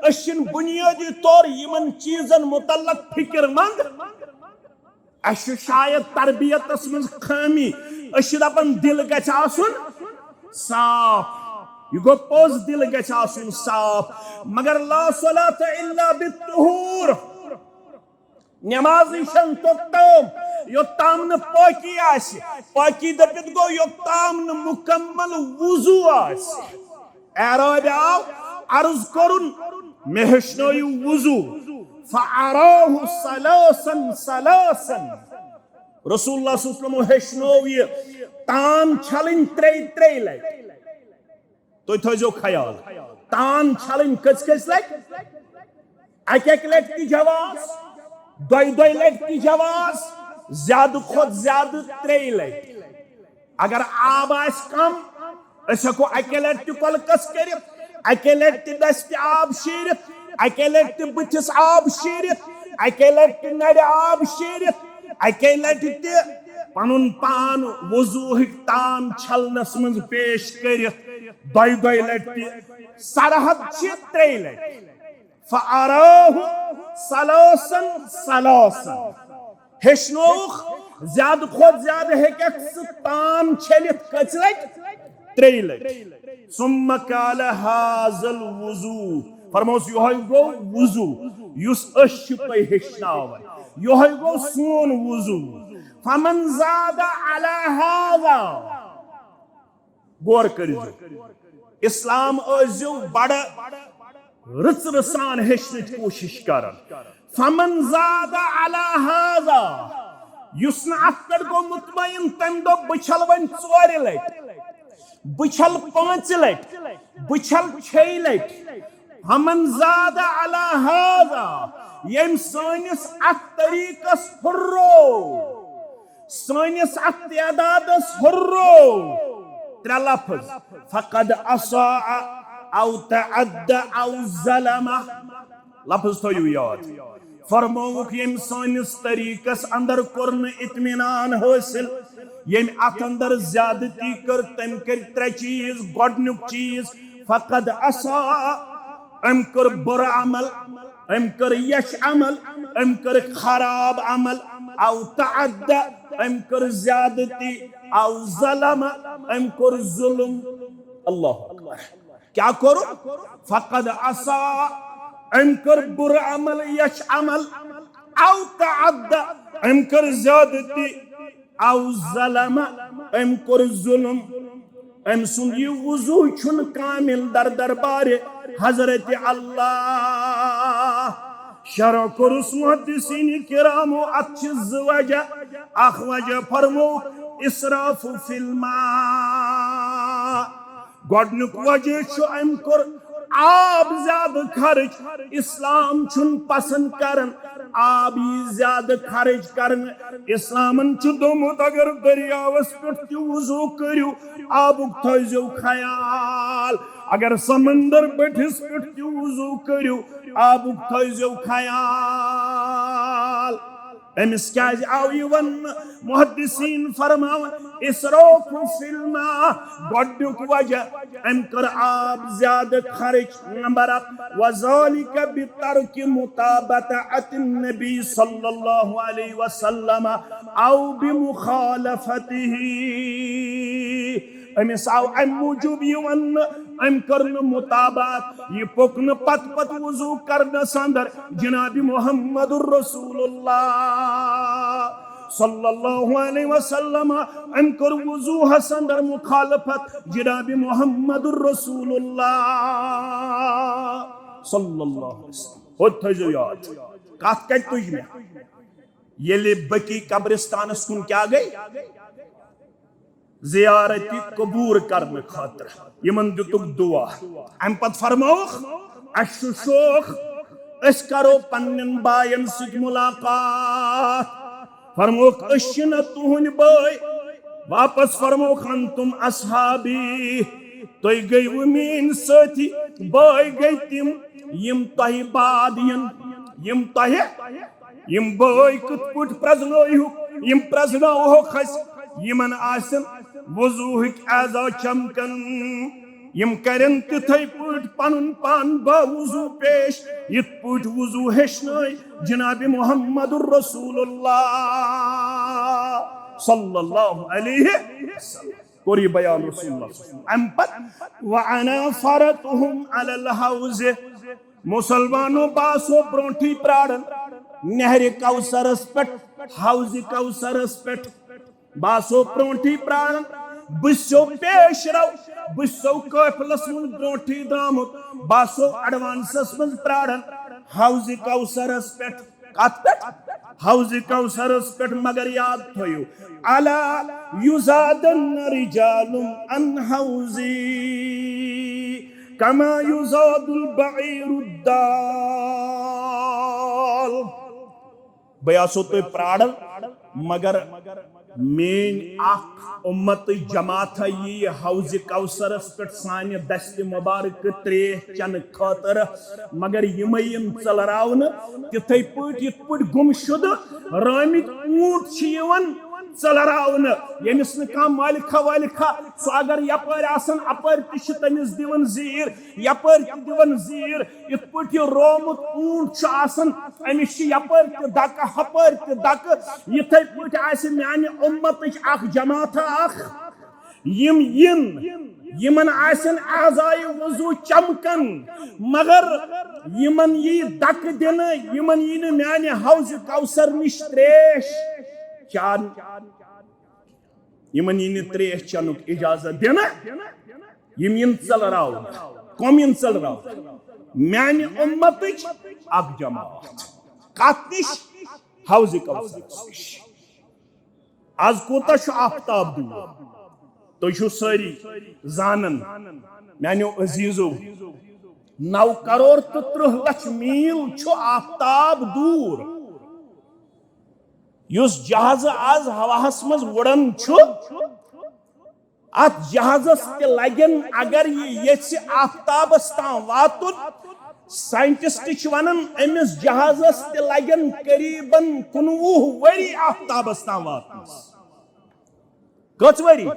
أسۍ چھِنہٕ بنیٲدی طور یِمن چیٖزن متعلق فکر مند۔ اسہِ چھُ شاید تربیتس منٛز خٲمی۔ أسۍ چھِ دپان دِل گژھِ آسُن صاف، یہِ گوٚو پوٚز، دِل گژھِ آسُن صاف، مگر لا صلاة الا بالطہور۔ نمازٕے چھنہٕ توٚتام یوٚتام نہٕ پٲکی آسہِ۔ پٲکی دٔپِتھ گوٚو یوٚتام نہٕ مکمل وضو آسہِ۔ اعرابی آو، عرض کوٚرُن، مےٚ ہیٚچھنٲیِو وضو۔ فأراه ثلاثا ثلاثا۔ رسول اللہ صلی اللہ علیہ وسلم ہیٚچھنٲو یہِ تان چھلٕنۍ ترٛیٚیہِ ترٛیٚیہِ لٹہِ۔ تُہۍ تھٲیزیو خیال، تان چھلٕنۍ کٔژ کٔژ لٹہِ؟ اکہِ اکہِ لٹہِ تہِ جواز، دۄیہِ دۄیہِ لٹہِ تہِ جواز، زیادٕ کھۄتہٕ زیادٕ ترٛیٚیہِ لٹہِ۔ اگر آب آسہِ کم، أسۍ ہٮ۪کو اکے لٹہِ تہِ کۄلہٕ کس کٔرِتھ، اکے لٹہِ تہِ دستہِ آب شیٖرِتھ، اکے لٹہِ تہِ بٕتھِس آب شیٖرِتھ، اکے لٹہِ تہِ نرِ آب شیٖرِتھ، اکے لٹہِ تہِ پنُن پان وضوٗہٕکۍ تان چھلنس منٛز پیش کٔرِتھ، دۄیہِ دۄیہِ لٹہِ تہِ۔ سرحد چھِ ترٛیٚیہِ لٹہِ۔ فأراه ثلاثا ثلاثا۔ ہیٚچھنووُکھ، زیادٕ کھۄتہٕ زیادٕ ہیٚککھ ژٕ تان چھٔلِتھ کٔژِ لٹہِ؟ ترٛیٚیہِ لٹہِ۔ ثم قال هذا الوضوء۔ فرموس، یِہوٚے گوٚو وضو یُس أسۍ چھِ تۄہہِ ہیٚچھناوان۔ یِہوٚے گوٚو سون وضو۔ فمن زاد على هذا۔ غور کٔرِو۔ اسلام ٲسۍزیو بڑٕ رٕژ رٕژ سان ہیٚچھنٕچ کوٗشِش کران۔ فمن زاد علی ہذا، یُس نہٕ اتھ پٮ۪ٹھ گوٚو مطمئن، تٔمۍ دوٚپ، "بہٕ چھلہٕ وۄنۍ ژورِ لٹہِ، بہٕ چھلہٕ پانٛژِ لٹہِ، بہٕ چھلہٕ شیٚیہِ لٹہِ۔" فمن زاد علی هذا، ییٚمۍ سٲنِس اتھ طریٖقس ہُرو، سٲنِس اتھ تعدادس ہُرو، ترٛےٚ لفظ، فقد اساء او تعدى او ظلم۔ لفظ تھٲیِو یاد۔ فرمووُکھ، ییٚمۍ سٲنِس طریٖقس اندر کوٚر نہٕ اطمینان حٲصِل، ییٚمۍ اتھ اندر زیادتی کٔر، تٔمۍ کٔرۍ ترٛےٚ چیٖز۔ گۄڈٕنیُک چیٖز، فقد اساء، أمۍ کٔر بُرٕ عمل، أمۍ کٔر یچھ عمل، أمۍ کٔر خراب عمل، او تعدى، أمۍ کٔر زیادتی، او ظلم، أمۍ کوٚر ظلم۔ اللہ اکبر۔ کیٛاہ کوٚرُن؟ فقد اساء، أمۍ کٔر بُرٕ عمل، یچھ عمل، او تعدى، أمۍ کٔر زیادتی، او ظلم، أمۍ کوٚر ظلم۔ أمۍ سُنٛد یہِ وضو چھُنہٕ کامل در دربارِ حضرت اللہ۔ شرح کوٚرُس محدثین کرامو، اتھ چھِ زٕ وجہ۔ اکھ وجہ فرمو اسراف فی الماء۔ گۄڈنیُک وجہ چھُ أمۍ کوٚر آب زیادٕ خرٕچ۔ اسلام چھُنہٕ پسند کران آب یی زیادٕ خرٕچ کرنہٕ۔ اسلامن چھُ دوٚپمُت، اگر دٔریاوس پٮ۪ٹھ تہِ وضو کٔرِو، آبُک تھٲیزیو خیال۔ اگر سمندر بٔٹھِس پٮ۪ٹھ تہِ وضو کٔرِو، آبُک تھٲیزیو خیال۔ أمِس کیٛازِ آو یہِ وننہٕ؟ محدثین فرماوان، اسراف فی الماء، گۄڈنیُک وجہ، أمۍ کٔر آب زیادٕ خرٕچ۔ نمبر اکھ، وذلك بترك متابعة النبي صلى الله عليه وسلم او بمخالفته۔ أمِس آو اَمہِ موٗجوٗب یہِ وننہٕ، أمۍ کٔر نہٕ مُتابعت، یہِ پوٚک نہٕ پتہٕ پتہٕ وضو کرنس اندر جناب محمد رسول اللہ صلی اللہ علیہ وسلم۔ أمۍ کٔر وضوہس اندر مخالفت جناب محمد رسول اللہ صلی اللہ علیہ وسلم۔ ہوٚتہِ تھٲیزیو یاد، کتھ کتہِ تُج مےٚ؟ ییٚلہِ بقیع قبرستانس کُن کیٛاہ گٔے؟ زیارت قبور کرنہٕ خٲطرٕ۔ یِمن دِتُکھ دُعا۔ اَمہِ پتہٕ فرمووُکھ، اَسہِ چھُ شوق، أسۍ کرو پننٮ۪ن باین سۭتۍ مُلاقات۔ فرمووُکھ، أسۍ چھِنہٕ تُہنٛدۍ بٲے۔ واپس فرمووُکھ، انتم اصحابی، تُہۍ گٔیوٕ میٲنۍ سٲتھی، بٲے گٔے تِم یِم تۄہہِ بعد یِن، یِم تۄہہِ یِم بٲے کِتھ پٲٹھۍ پرٛزنٲیہُکھ؟ یِم پرٛزناوہوکھ أسۍ، یِمن آسن وضوٗہٕکۍ اعضا چمکن۔ یِم کرن تِتھے پٲٹھۍ پنُن پان باوضوٗ پیش، یِتھ پٲٹھۍ وضوٗ ہیٚچھنٲے جناب محمد رسول اللہ صلی اللہ علیہ وسلم۔ کوٚر یہِ بیان رسول اللہ صلی اللہ علیہ وسلم۔ امہِ پتہٕ، وَأَنَا فَرَطُهُمْ عَلَى الْحَوْضِ، مسلمانو، بہٕ آسو برونٹھٕے پراران نہرِ کوثرس پٮ۪ٹھ، حوض کوثرس پٮ۪ٹھ۔ بہٕ آسو برونٹھٕے پراران، بہٕ چھُسو پیش رو، بہٕ چھُسو قٲفلس منٛز برونٹھٕے درامُت، بہٕ آسو ایڈوانسس منٛز پراران حوض کوثرس پٮ۪ٹھ۔ کتھ پٮ۪ٹھ؟ حوض کوثرس پٮ۪ٹھ۔ مگر یاد تھٲیِو، الا یزادن رجال عن حوضی کما یزاد البعیر الدال۔ بہٕ آسو تُہۍ پراران، مگر میٲنۍ اکھ امتٕچ جماعت یی حوض کوثرس پٮ۪ٹھ سانہِ دستِ مبارک تریش چنہٕ خٲطرٕ، مگر یِمے یِن ژٔلراونہٕ تِتھے پٲٹھۍ یِتھ پٲٹھۍ گمشدٕ رٲمٕتۍ اوٗنٹ چھِ یِوان ژٔلراونہٕ۔ ییٚمِس نہٕ کانٛہہ مالکھا والکھا، سُہ اگر یپٲرۍ آسان، اپٲرۍ تہِ چھِ تٔمِس دِوان زیٖر، یپٲرۍ تہِ دِوان زیٖر۔ یِتھ پٲٹھۍ یہِ رومُت اوٗنٹ چھُ آسان، أمِس چھِ یپٲرۍ تہِ دکہٕ، ہپٲرۍ تہِ دکہٕ۔ یِتھے پٲٹھۍ آسہِ میانہِ اُمتٕچ اکھ جماعتھا اکھ، یِم یِن، یِمن آسن اعضائے وضو چمکن، مگر یِمن یی دکہٕ دِنہٕ، یِمن یی نہٕ میانہِ حوض کوثر نِش تریش چان۔ یِمن یی نہٕ تریش چنُک اجازت دِنہٕ، یِم یِن ژٔلراونہٕ۔ کۄم یِن ژٔلراونہٕ؟ میانہِ اُمتٕچ اکھ جماعت۔ کتھ نِش؟ حوض کوثرس نِش۔ از کوٗتاہ چھُ آفتاب دوٗر؟ تُہۍ چھِو سٲری زانان، میانیو عزیزو، نو کرور تہٕ ترٕٛہ لچھ میٖل چھُ آفتاب دوٗر۔ یُس جہازٕ از ہوہس منٛز وُڑان چھُ، اتھ جہازس تہِ لگن، اگر یہِ یژھِ آفتابس تام واتُن، ساینٹسٹ چھِ ونان، أمِس جہازس تہِ لگن قریباً کُنوُہ ؤری آفتابس تام واتنس۔ کٔژ ؤری؟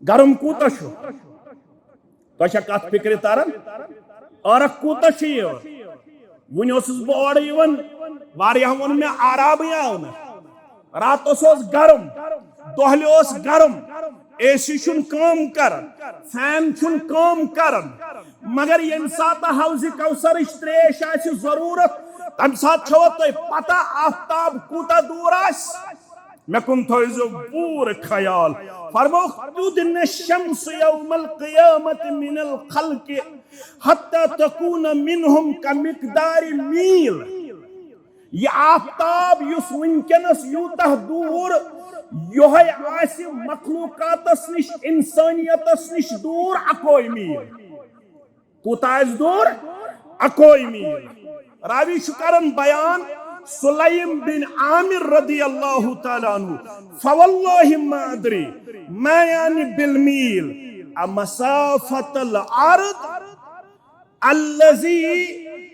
گرم کوٗتاہ چھُ؟ تۄہہِ چھا کتھ فکرِ تران؟ عٲرق کوٗتاہ چھُ یِوان؟ وُنہِ اوسُس بہٕ اورٕ یِوان، واریاہ ووٚن مےٚ، آرامٕے آو نہٕ۔ راتس اوس گرم، دۄہلہِ اوس گرم، اے سی چھُنہٕ کٲم کران، فین چھُنہٕ کٲم کران، مگر ییٚمہِ ساتہٕ حوضِ کوثرٕچ تریش آسہِ ضروٗرت، تمہِ ساتہٕ چھوا تۄہہِ پتہ آفتاب کوٗتاہ دوٗر آسہِ؟ مےٚ کُن تھٲیزیو پوٗرٕ خیال۔ فرمووُکھ، تُدْنَى الشَّمْسُ يَوْمَ الْقِيَامَةِ مِنَ الْخَلْقِ حَتَّى تَكُونَ مِنْهُمْ كَمِقْدَارِ مِيلٍ۔ یہِ آفتاب یُس وٕنکیٚنس یوٗتاہ دوٗر یِہوٚے آسہِ مخلوقاتس نِش، انسٲنیتس نِش دوٗر اَکوے میٖل۔ کوٗتاہ آسہِ دوٗر؟ اَکوے میٖل۔ راوی چھُ کران بیان، سلیم بن عامر رضی اللہ تعالیٰ عنہ، فواللہ ما ادری ما یعنی بالمیل امسافت الارض الذی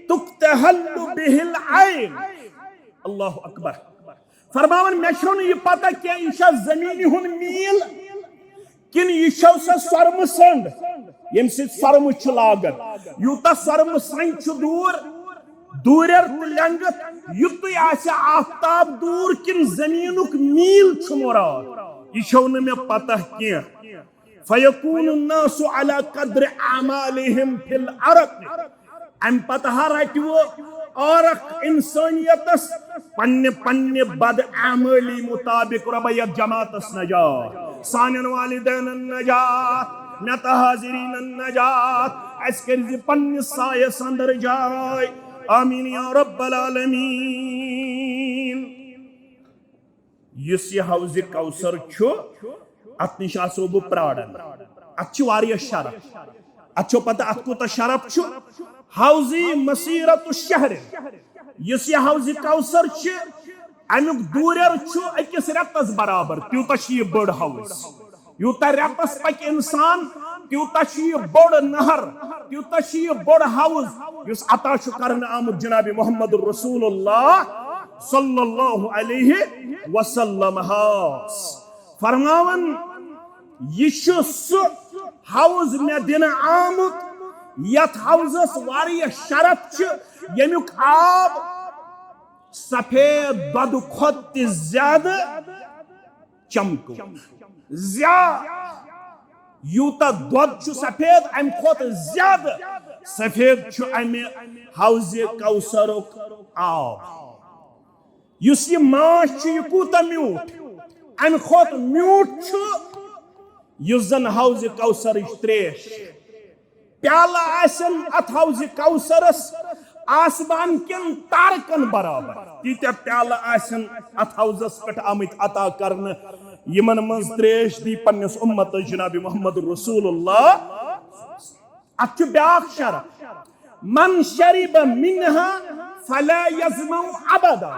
تکتحل بہ العین۔ اللہ اکبر۔ فرماوان، مےٚ چھُنہٕ یہِ پتہ کینٛہہ، یہِ چھا زمینہِ ہُنٛد میٖل کِنہٕ یہِ چھو سۄ سۄرمہٕ سنٛڈ، ییٚمہِ سۭتۍ سۄرمہٕ چھُ لاگان؟ یوٗتاہ سۄرمہٕ سنٛڈ چھُ دوٗر، دوٗرٮ۪ر تہٕ لینٛگتھ، یُتُے آسہِ آفتاب دوٗر کِنہٕ زٔمیٖنُک میٖل چھُ مُراد؟ یہِ چھو نہٕ مےٚ پتہ کینٛہہ۔ فیکون الناس علی قدر اعمالہم فی الارض۔ امہِ پتہٕ ہا رٹہِ وۄنۍ عٲرق انسٲنیتس پننہِ پننہِ بد اعمٲلی مطابق۔ رۄبہ یتھ جماعتس نجات، سانٮ۪ن والدینن نجات، مےٚ تہٕ حاضریٖنن نجات، اسہِ کٔرۍ زِ پننِس سایس اندر جاے۔ آمین یا رب العالمین۔ یُس یہِ حوضِ کوثر چھُ، اتھ نِش آسو بہٕ پراران۔ اتھ چھِ واریاہ شرف۔ اتھ چھو پتہ اتھ کوٗتاہ شرف چھُ؟ حوضی مسیرت شہر۔ یُس یہِ حوضِ کوثر چھِ، امیُک دوٗرٮ۪ر چھُ أکِس رٮ۪تس برابر، تیوٗتاہ چھُ یہِ بٔڑ حوض۔ یوٗتاہ رٮ۪تس پکہِ انسان، تیوٗتاہ چھُ یہِ بوٚڑ نہر، تیوٗتاہ چھُ یہِ بوٚڑ حوض، یُس عطا چھُ کرنہٕ آمُت جناب محمد رسول اللہ صلی اللہ علیہ وسلم ہس۔ فرماوان، یہِ چھُ سُہ حوض مےٚ دِنہٕ آمُت، یتھ حوضس واریاہ شرف چھِ، ییٚمیُک آب سفید دۄدٕ کھۄتہٕ تہِ زیادٕ چمکوُن۔ زیا-، یوٗتاہ دۄد چھُ سفید، امہِ کھۄتہٕ زیادٕ سفید چھُ امہِ حوضِ کوثرُک آب۔ یُس یہِ ماچھ چھُ، یہِ کوٗتاہ میوٗٹھ، امہِ کھۄتہٕ میوٗٹھ چھُ یُس زن حوضِ کوثرٕچ تریش۔ پیالہٕ آسن اتھ حوضِ کوثرس آسمان کٮ۪ن تارکن برابر۔ تیٖتیٛاہ پیالہٕ آسن اتھ حوضس پٮ۪ٹھ آمٕتۍ عطا کرنہٕ، یِمن منٛز تریش دی پننِس اُمتس جناب محمد رسول اللہ۔ اتھ چھُ بیٛاکھ شرط، من شرب منها فلا يظمأ ابدا۔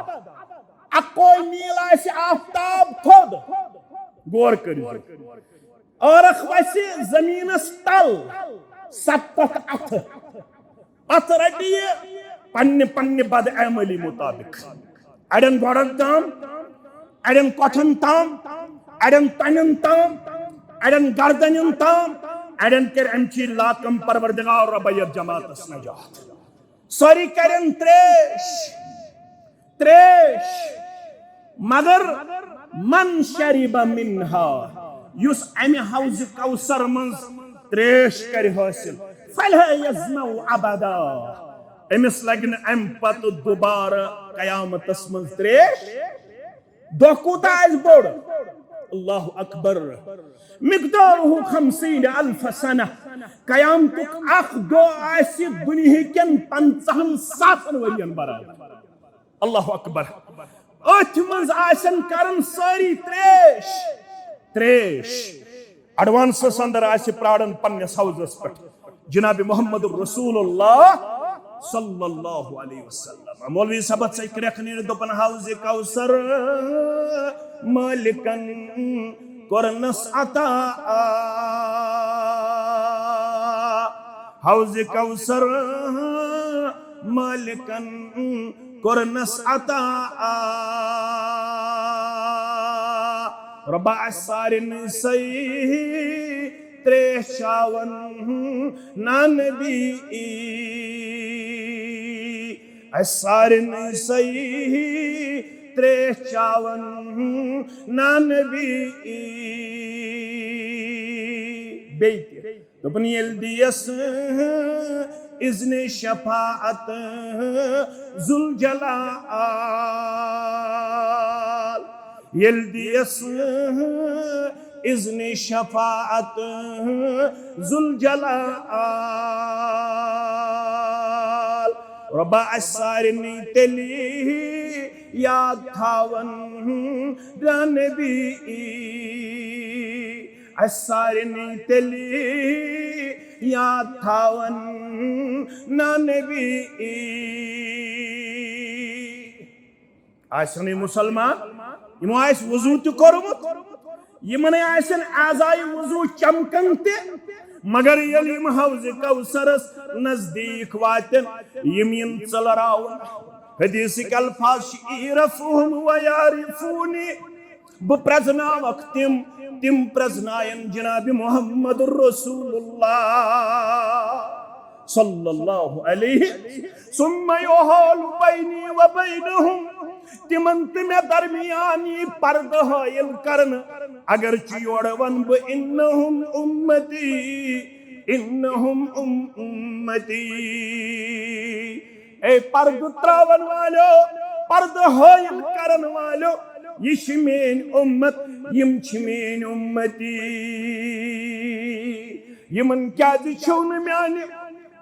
اکوے میٖل آسہِ آفتاب تھوٚد، غور کٔرِو۔ عٲرق وسہِ زٔمیٖنس تل ستتھ اتھٕ۔ پتہٕ رٹہِ یہِ پننہِ پننہِ بدعملی مطابق۔ اڑٮ۪ن گۄڈن تام، اڑٮ۪ن کۄٹھن تام، اڑٮ۪ن تنٮ۪ن تام، اڑٮ۪ن گردنٮ۪ن تام، اڑٮ۪ن کرِ امہِ چی لاکم پروردگار رۄبہ یتھ جماعتس نجات۔ سٲری کرن تریش، تریش۔ مگر من شرب منها، یُس امہِ حوضِ کوثر منٛز تریش کرِ حٲصِل، فلا يظمأ ابدا، أمِس لگہِ نہٕ امہِ پتہٕ دوبارٕ قیامتس منٛز تریش۔ دۄہ کوٗتاہ آسہِ بوٚڑ؟ اللہ اکبر۔ مقداره خمسین الف سنہ۔ قیامتُک اکھ دۄہ آسہِ دُنیہکٮ۪ن پنژاہن ساسن ؤرین برابر۔ اللہ اکبر۔ أتھۍ منٛز آسن کران سٲری تریش، تریش۔ ایڈوانسس اندر آسہِ پراران پننِس حوضس پٮ۪ٹھ جناب محمد رسول اللہ صلی اللہ علیہ وسلم۔ مولوی صٲبس سۭتۍ کرٛٮ۪کھ نیٖرِتھ دوٚپُن، حوض کوثر مٲلکن کوٚرنس عطا، حوض کوثر مٲلکن کوٚرنس عطا۔ رۄبا، اَسہِ سارنٕے سۭتۍ تریش چاون نا نبی، اَسہِ سارنٕے سۭتۍ تریش چاون نا نبی۔ بیٚیہِ تہِ۔ دوٚپُن، ییٚلہِ دِیَس اذنِ شفاعت ذوالجلال، ییٚلہِ دِیَس اذنِ شفاعت ذوالجلال، رۄبا، اَسہِ سارنٕے تیٚلہِ یاد تھاوَن نبی۔ اَسہِ سارنٕے تیٚلہِ یاد تھاوَن نا نبی۔ آسن یہِ مُسلمان، یِمو آسہِ وضوٗ تہِ کوٚرمُت، یِمنٕے آسن اعضائے وضوٗ چمکان تہِ، مگر ییٚلہِ یِم حوضِ کوثرس نزدیٖک واتن، یِم یِن ژٔلراوُن۔ حدیثٕکۍ الفاظ چھِ، "اعرفهم ویعرفونی"، بہٕ پرزناوکھ تِم، تِم پرزناین جناب محمد رسول اللہ صلی اللہ علیہ۔ ثم یحال بینی و بینہم، تِمن تہٕ مےٚ درمیان یی پردٕ حٲیِل کرنہٕ۔ اگرچہِ یورٕ ونہٕ بہٕ، "انہم امتی، انہم ام-، امتی"، اے پردٕ تراون والو، پردٕ حٲیِل کرن والو، یہِ چھِ میٲنۍ اُمت، یِم چھِ میٲنۍ اُمتی۔ یِمن کیازِ چھِو نہٕ میانہِ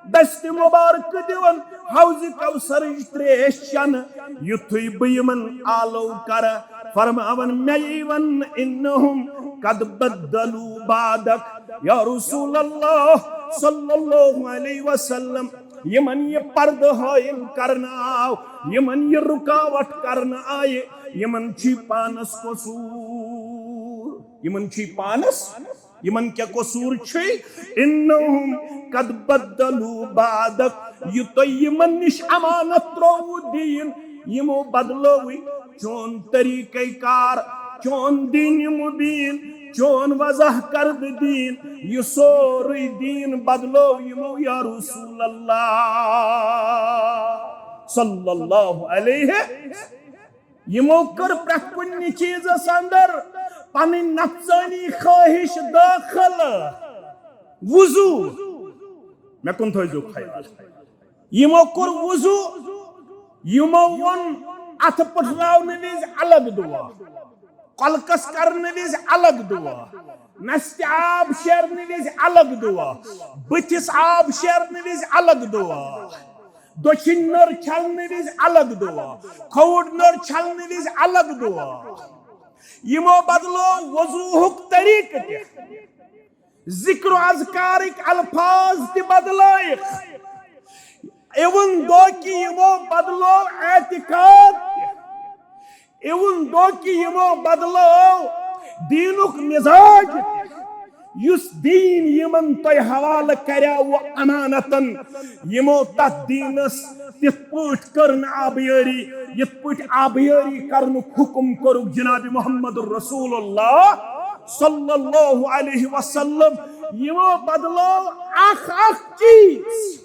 دستِ مبارکہٕ دِوان حوضِ کوثرٕچ تریش چنہٕ، یُتھُے بہٕ یِمن آلو کرٕ؟ فرماوان، مےٚ یی وننہٕ، "انہم قد بدلوا بعدک"، یا رسول اللہ صلی اللہ علیہ وسلم، یِمن یہِ پردٕ حٲیِل کرنہٕ آو، یِمن یہِ رُکاوٹ کرنہٕ آیہِ، یِمن چھُے پانس قصوٗر، یِمن چھُے پانس، یِمن کیٛاہ قصوٗر چھُے؟ انہم قد بدلوا بعدک، یہِ تۄہہِ یِمن نِش امانت ترووُ دیٖن، یِمو بدلٲوٕے چون طریقہ کار، چون دین مبین، چون وضاح کردٕ دیٖن، یہِ سورُے دیٖن بدلو یِمو یا رسول اللہ صلی اللہ علیہ۔ یِمو کٔر پرٛٮ۪تھ کُنہِ چیٖزس اندر پنٕنۍ نفسٲنی خٲہِش دٲخل۔ وضو، مےٚ کُن تھٲیزیو خیال۔ یِمو کوٚر وضو، یِمو ووٚن اَتھٕ پٔٹھراونہٕ وِزِ الگ دُعا، کۄلکس کرنہٕ وِزِ الگ دُعا، نستہِ آب شیرنہٕ وِزِ الگ دُعا، بٕتھِس آب شیرنہٕ وِزِ الگ دُعا، دٔچھِنۍ نٔر چھلنہٕ وِزِ الگ دُعا، کھووُر نٔر چھلنہٕ وِزِ الگ دُعا۔ یِمو بدلو وضوٗہُک طریٖقہٕ تہِ۔ ذکر و اذکارٕکۍ الفاظ تہِ بدلٲیِکھ۔ Even though کہِ یِمو بدلو اعتقاد تہِ، even though کہِ یِمو بدلو دیٖنُک مزاج تہِ، یُس دیٖن یِمن تۄہہِ حوالہٕ کریاوُ امانتن، یِمو تتھ دیٖنس تِتھ پٲٹھۍ کٔر نہٕ آبیٲری، یِتھ پٲٹھۍ آبیٲری کرنُک حُکم کوٚرُکھ جناب محمد رسول اللہ صلی اللہ علیہ وسلم۔ یِمو بدلو اکھ اکھ چیٖز۔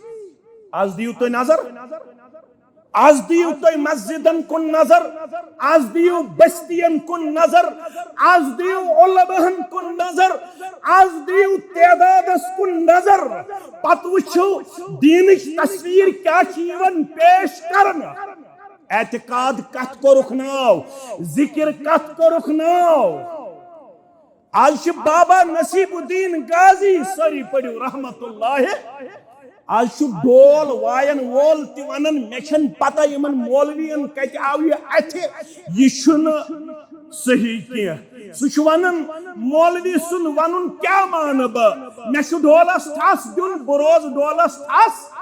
از دِیِو تُہۍ نظر، از دِیِو تُہۍ مسجدن کُن نظر، از دِیِو بستین کُن نظر، از دِیِو علماہن کُن نظر، از دِیِو تعدادس کُن نظر، پتہٕ وٕچھِو دیٖنٕچ تصویر کیٛاہ چھِ یِوان پیش کرنہٕ۔ اعتقاد کتھ کوٚرُکھ ناو، ذکر کتھ کوٚرُکھ ناو۔ از چھِ بابا نصیب الدین غازی، سٲری پٔرِو رحمت اللہ آز چھُ ڈول وایَن وول تہِ وَنان، مےٚ چھَنہٕ پَتہ یِمَن مولوِیَن کَتہِ آو یہِ اَتھِ، یہِ چھُنہٕ صحیح کینٛہہ۔ سُہ چھُ وَنان، مولوی سُنٛد وَنُن کیٛاہ مانہٕ بہٕ؟ مےٚ چھُ ڈولَس ٹھَس دیُن، بہٕ روزٕ ڈولَس ٹھَس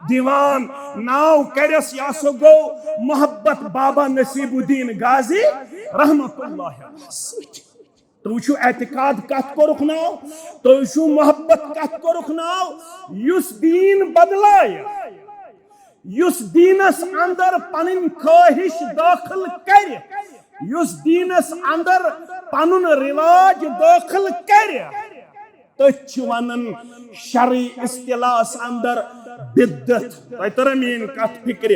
دِوان۔ ناو کَرٮ۪س، یہِ ہسا گوٚو محبت بابا نصیب الدین غازی رحمتہ اللہ علیہ سۭتۍ۔ تُہۍ وٕچھِو اعتقاد کتھ کوٚرُکھ ناو، تُہۍ وٕچھِو محبت کتھ کوٚرُکھ ناو۔ یُس دیٖن بدلایہِ، یُس دیٖنس اندر پنٕنۍ خٲہِش دٲخل کرِ، یُس دیٖنس اندر پنُن رواج دٲخل کرِ، تٔتھۍ چھِ ونان شرعی اصطلاحس اندر بدعت۔ تۄہہِ ترن میٲنۍ کتھ فکرِ؟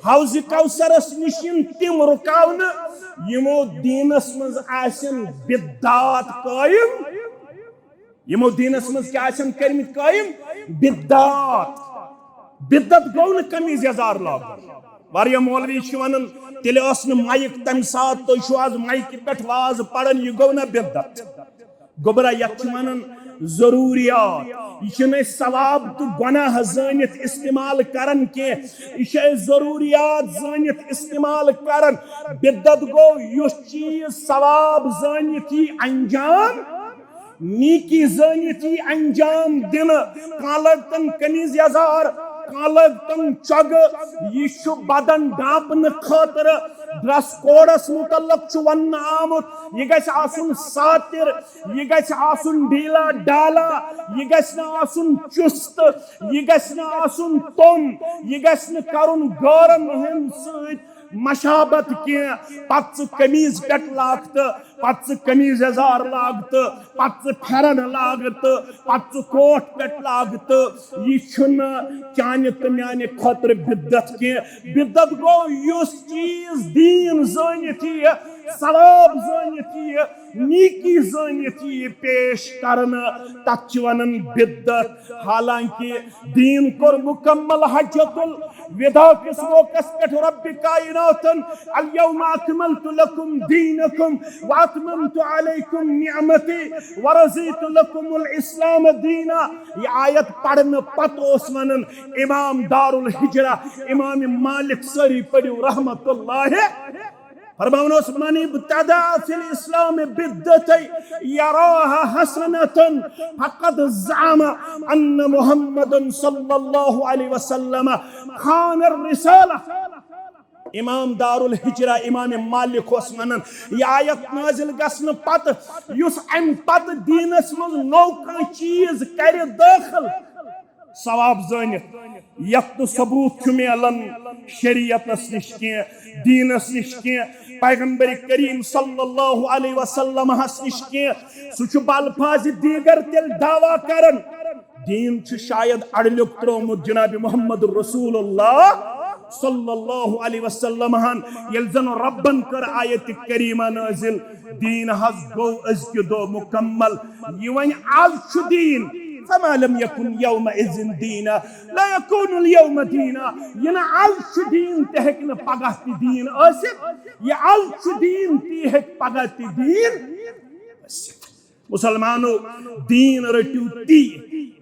حوض کوثرس نِش یِن تِم رُکاونہٕ، یِمو دیٖنس منٛز آسن بدعات قٲیِم۔ یِمو دیٖنس منٛز کیٛاہ آسن کٔرمٕتۍ قٲیِم؟ بدعات۔ بدعت گوٚو نہٕ قمیٖض یزار لاگُن۔ واریاہ مولوی چھِ ونان، تیٚلہِ ٲس نہٕ مایِک تمہِ ساتہٕ، تُہۍ چھِو آز مایکہِ پٮ۪ٹھ واز پران، یہِ گوٚو نہ بدعت؟ گوٚبرا، یتھ چھِ ونان ضروٗریات۔ یہِ چھِنہٕ أسۍ ثواب تہٕ گۄناہ زٲنِتھ استعمال کران کینٛہہ، یہِ چھِ أسۍ ضروٗریات زٲنِتھ استعمال کران۔ بدعت گوٚو یُس چیٖز ثواب زٲنِتھ یی انجام، نیکی زٲنِتھ یی انجام دِنہٕ۔ کانٛہہ لٲگتن قمیٖض یزار، کانٛہہ لٲگتن چۄگہٕ، یہِ چھُ بدن ڈھانپنہٕ خٲطرٕ۔ ڈریس کوڈس متعلق چھُ وننہٕ آمُت، یہِ گژھِ آسُن ساتر، یہِ گژھِ آسُن ڈھیٖلا ڈالا، یہِ گژھِ نہٕ آسُن چُست، یہِ گژھِ نہٕ آسُن توٚن، یہِ گژھِ نہٕ کرُن غٲرن ہٕنٛدۍ سۭتۍ مشابت کینٛہہ۔ پتہٕ ژٕ قمیٖض پٮ۪ٹھ لاگ تہٕ پتہٕ ژٕ قمیٖض یزار لاگ تہٕ پتہٕ ژٕ پھٮ۪رن لاگ تہٕ پتہٕ ژٕ کوٹ پٮ۪ٹھ لاگ تہٕ یہِ چھُنہٕ چانہِ تہٕ میانہِ خٲطرٕ بدعت کینٛہہ۔ بدعت گوٚو یُس چیٖز دیٖن زٲنِتھ یِیہِ، ثواب زٲنِتھ یِیہِ، نیکی زٲنِتھ یِیہِ پیش کرنہٕ، تتھ چھِ ونان بدعت۔ حالانکہ دیٖن کوٚر مکمل حجۃ الوداع کِس موقعس پٮ۪ٹھ رب کائناتن، "الیوم اکملت لکم دینکم واتممت علیکم نعمتی ورضیت لکم الاسلام دینا۔" یہ آیت پرنہٕ پتہٕ اوس ونان امام دارالہجرہ امام مالک، سٲری پٔرِو رحمت اللہ، فرماوان اوس، "من ابتدع فی الاسلام بدعتی یراها حسنة فقد زعم ان محمدا صلی اللہ علیہ وسلم خان الرسالہ۔" امام دارالہجرہ امام مالک اوس ونان، یہ آیت نازل گژھنہٕ پتہٕ یُس امہِ پتہٕ دیٖنس منٛز نوٚو کانٛہہ چیٖز کرِ دٲخل، ثواب زٲنِتھ، یتھ نہٕ ثبوت چھُ میلان شریعتس نِش کینٛہہ، دیٖنس نِش کینٛہہ، پیغمبر کریم صلی اللہ علیہ وسلمس نِش کینٛہہ۔ سُہ چھُ بالفاظ دیگر تیٚلہِ دعویٰ کران۔ دیٖن چھُ شاید اڑلیُک ترٛوومُت جناب محمد رسول اللہ صلی اللہ علیہ وسلم ہن۔ ییٚلہِ زن ربن کٔر آیت کریمہ نٲزِل، دیٖن حظ گوٚو أزکہِ دۄہ مُکمل۔ یہِ وۄنۍ آز چھُ دیٖن، فما لم یکن یومئذ دینا لا یکون الیوم دینا۔ یہِ نہٕ آز چھُ دیٖن، تہِ ہیٚکہِ نہٕ پگاہ تہِ دیٖن ٲسِتھ۔ یہِ آز چھُ دیٖن، تی ہیٚکہِ پگاہ تہِ دیٖن ٲسِتھ۔ مسلمانو، دیٖن رٔٹِو تی،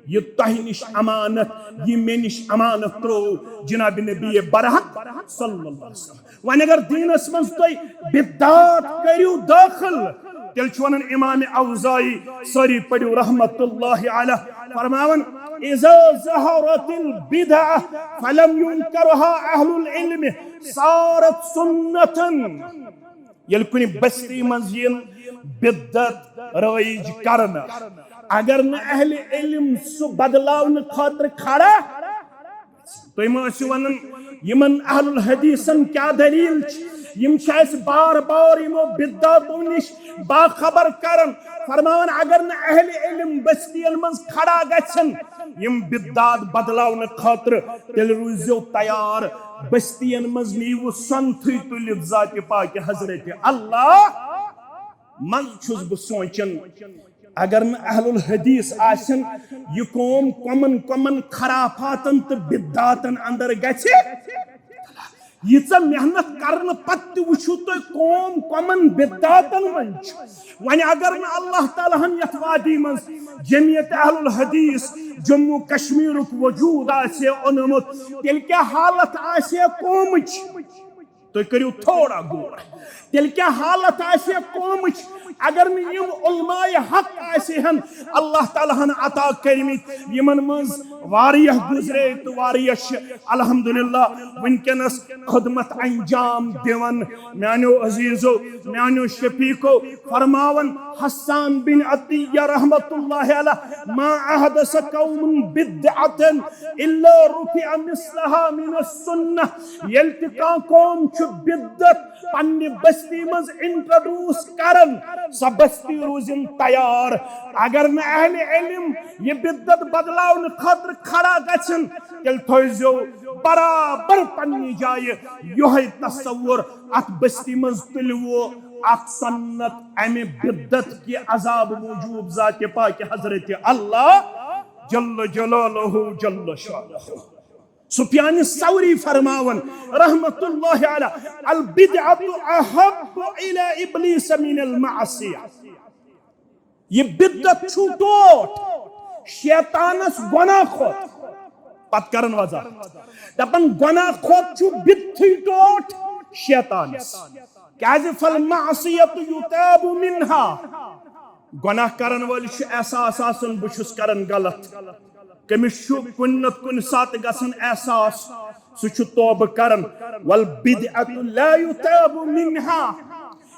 یہِ تۄہہِ نِش امانت، یہِ مےٚ نِش امانت ترٛوو جناب نبی برحق صلی اللہ علیہ وسلم۔ وۄنۍ اگر دیٖنس منٛز تُہۍ بدعات کٔرِو دٲخل، تیٚلہِ چھُ ونان امام اوزاعی، سٲری پٔرِو رحمت اللہ علیہ، فرماوان، "اذا ظہرت البدعہ فلم ینکرها اہل العلم صارت سنتاً۔" ییٚلہِ کُنہِ بستی منٛز یِن بدعت رٲیِج کرنہٕ، اگر نہٕ اہل علم سُہ بدلاونہٕ خٲطرٕ کھڑا، تُہۍ ما ٲسِو ونان یِمن اہل الحدیثن کیٛاہ دلیل چھِ؟ یِم چھِ اَسہِ بار بار یِمو بدعتو نِش باخبر کران۔ فرماوان، اگر نہٕ اہل علم بستین منٛز کھڑا گژھن، یِم بدعات بدلاونہٕ خٲطرٕ، تیٚلہِ روٗزِو تیار۔ بستین منٛز نیٖوٕ سۄنتھٕے تُلِتھ ذاتِ پاکہِ حضرت اللہ۔ منٛز چھُس بہٕ سونٛچان، اگر نہٕ اہل الحدیث آسن، یہِ قوم کۄمن کۄمن خرافاتن تہٕ بدعاتن اندر گژھِ۔ ییٖژاہ محنت کرنہٕ پتہٕ تہِ وٕچھِو تُہۍ قوم کمن بدعاتن منٛز چھُ۔ وۄنۍ اگر نہٕ اللہ تعالیٰ ہن یتھ وادی منٛز جمعیت اہل الحدیث جموں کشمیرُک وجود آسہِ ہے اوٚنمُت، تیٚلہِ کیٛاہ حالت آسہِ ہے قومٕچ؟ تُہۍ کٔرِو تھوڑا غور۔ تیٚلہِ کیٛاہ حالت آسہِ ہے قومٕچ اگر نہٕ یِم علماء حق آسہِ ہن اللہ تعالیٰ ہن عطا کٔرمٕتۍ، یِمن منٛز واریاہ گُزرے تہٕ واریاہ چھِ الحمدللہ وٕنکیٚنس خدمت انجام دِوان۔ میانیو عزیزو، میانیو شفیقو، فرماوان حسان بن عطیہ رحمت اللہ علیہ، ما احدث قوم بدعة الا رفع مثلها من السنة۔ ییٚلہِ تہِ کانٛہہ قوم چھُ بدعت پننہِ بستی منٛز introduce کران، سۄ بستی روٗزِن تیار۔ اگر نہٕ اہل علم یہِ بدعت بدلاونہٕ خٲطرٕ کھڑا گژھن، تیٚلہِ تھٲیزیو برابر پننہِ جایہِ یِہوٚے تصور۔ اتھ بستی منٛز تُلوٕ اکھ سنت امہِ بدعت کہِ عذاب موجوب ذاتِ پاکِ حضرت اللہ جل جلالہ جل شانہ۔ سفیان ثوری فرماوان رحمت اللہ علیہ، البدعة احب الی ابلیس من المعصیہ۔ یہِ بدعت چھُ ٹوٹھ شیطانس گۄناہ کھۄتہٕ۔ پتہٕ کرن وضاحت۔ دپان گۄناہ کھۄتہٕ چھُ بدعتھٕے ٹوٹھ شیطانس۔ کیازِ؟ فالمعصیة یتاب منها۔ گۄناہ کرن وٲلِس چھُ احساس آسان بہٕ چھُس کران غلط۔ کٔمِس چھُ کُنہِ نتہٕ کُنہِ ساتہٕ گژھان احساس، سُہ چھُ توبہٕ کران۔ والبدعة لا یتاب منها۔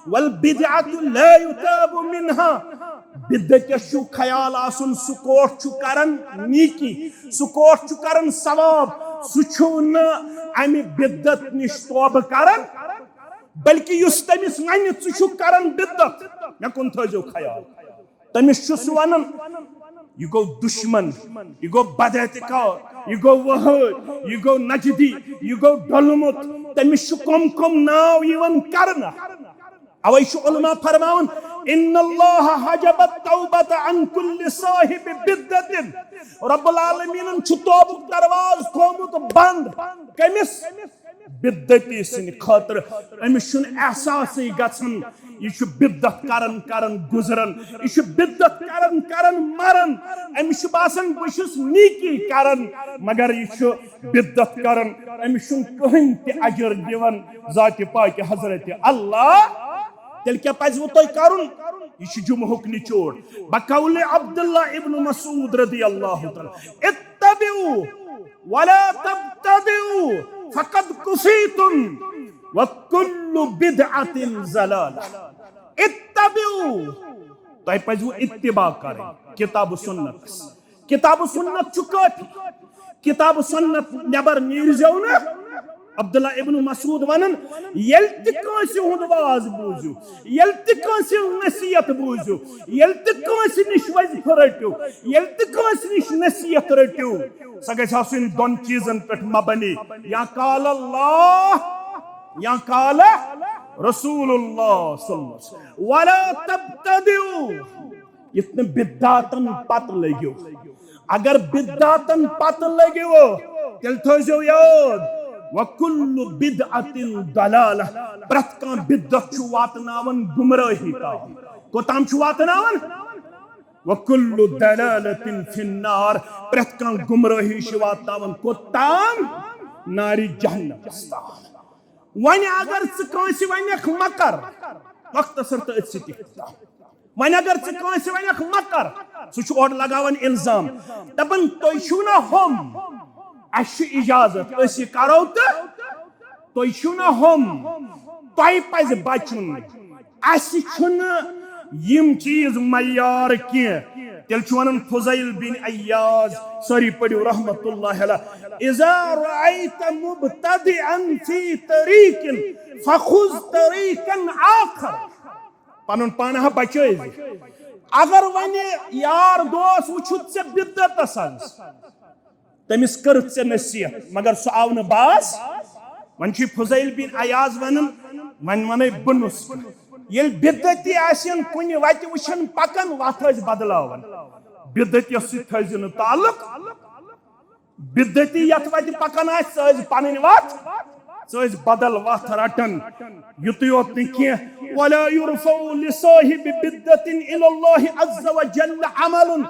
والبدعة لا یتاب منها۔ بدعتس چھُ خیال آسُن، سُہ کوٹ چھُ کران نیکی، سُہ کوٹ چھُ کران ثواب، سُہ چھُ نہٕ امہِ بدعت نِش توبہٕ کران، بلکہ یُس تٔمِس ونہِ، "ژٕ چھُکھ کران بدعت، مےٚ کُن تھٲیزیو خیال۔" تٔمِس چھُ سُہ ونان، یہِ گوٚو دُشمن، یہِ گوٚو بداعتقاد، یہِ گوٚو وہٲبۍ، یہِ گوٚو نجدی، یہِ گوٚو ڈوٚلمُت۔ تٔمِس چھُ کم کم ناو یِوان کرنہٕ۔ اوے چھُ علماء فرماوان، "ان اللہ حجب التوبۃ عن کل صاحب بدعۃ"۔ رب العالمینن چھُ توبُک دروازٕ تھوومُت بند۔ کٔمِس؟ بدعتی سٕنٛدِ خٲطرٕ۔ أمِس چھُنہٕ احساسٕے گژھان، یہِ چھُ بدعت کران کران گُزران، یہِ چھُ بدعت کران کران مران۔ أمِس چھُ باسان بہٕ چھُس نیکی کران، مگر یہِ چھُ بدعت کران۔ أمِس چھُنہٕ کٕہٕنۍ تہِ اجر دِوان ذاتِ پاکِ حضرت اللہ۔ تیٚلہِ کیٛاہ پزِ وۄنۍ تۄہہِ کرُن؟ یہِ چھُ جمعہُک نچوڑ۔ بقول عبداللہ ابن مسعود رضی اللہ تعالیٰ، اتبعوا ولا تبتدعوا فقد کفیتم وکل بدعۃ ضلالہ۔ اتبعوا، تۄہہِ پزِوٕ اتباع کرٕنۍ کتاب و سنتس۔ کتاب و سنت چھُ کٲفی، کتاب و سنت نٮ۪بر نیٖرزیو نہٕ۔ عبداللہ ابن مسعود ونان، ییٚلہِ تہِ کٲنٛسہِ ہُنٛد واز بوٗزِو، ییٚلہِ تہِ کٲنٛسہِ ہٕنٛز نصیحت بوٗزِو، ییٚلہِ تہِ کٲنٛسہِ نِش وظیفہٕ رٔٹِو، ییٚلہِ تہِ کٲنٛسہِ نِش نصیحت رٔٹِو، سۄ گژھِ آسٕنۍ دۄن چیٖزن پٮ۪ٹھ مبنی، یا قال اللہ یا قال رسول اللہ صلی اللہ علیہ وسلم۔ ولا تبتدعوا، یِتھ نہٕ بدعاتن پتہٕ لٔگِو۔ اگر بدعاتن پتہٕ لٔگِو، تیٚلہِ تھٲیزیو یاد، وکل بدعۃ ضلالہ، پرٛٮ۪تھ کانٛہہ بدعت چھُ واتناوان گمرٲہی تام۔ کوٚتام چھُ واتناوان؟ وکل ضلالۃ فی النار، پرٛٮ۪تھ کانٛہہ گمرٲہی چھِ واتناوان کوٚتام؟ نارِ جہنمس تام۔ وۄنۍ اگر ژٕ کٲنٛسہِ ونکھ مہ کر، مختصر تہٕ أتھۍ سۭتۍ اختتام۔ وۄنۍ اگر ژٕ کٲنٛسہِ ونکھ مہ کر، سُہ چھُ اورٕ لگاوان الزام، دپان تُہۍ چھِو نہ ہُم، اسہِ چھُ اجازت، أسۍ یہِ کرو تہٕ تُہۍ چھِو نہ ہُم، تۄہہِ پزِ بچُن۔ اسہِ چھُنہٕ یِم چیٖز معیار کینٛہہ۔ تیٚلہِ چھُ ونان فضیل بن عیاض، سٲری پٔرِو رحمت اللہ علیہ، اذا رأیت مبتدعا فی طریق فخذ طریقا آخر۔ پنُن پان ہا بچٲوِو۔ اگر وۄنۍ یار دوس وٕچھُتھ ژےٚ بدعتس منٛز، تٔمِس کٔرٕتھ ژےٚ نصیحت، مگر سُہ آو نہٕ باز۔ وۄنۍ چھُ فضیل بن عیاض ونان، وۄنۍ ونے بہٕ نُسخہٕ۔ ییٚلہِ بدعتی آسن کُنہِ وتہِ وٕچھان پکان، وتھ ٲسۍ بدلاوان۔ بدعتیس سۭتۍ تھٲیزِ نہٕ تعلق۔ بدعتی یتھ وتہِ پکان آسہِ، سُہ ٲسۍ پنٕنۍ وتھ۔ سُہ ٲسۍ بدل وتھ رٹان۔ یُتُے یوت نہٕ کینٛہہ، ولا يرفع لصاحب بدعة إلى الله عز وجل عمل۔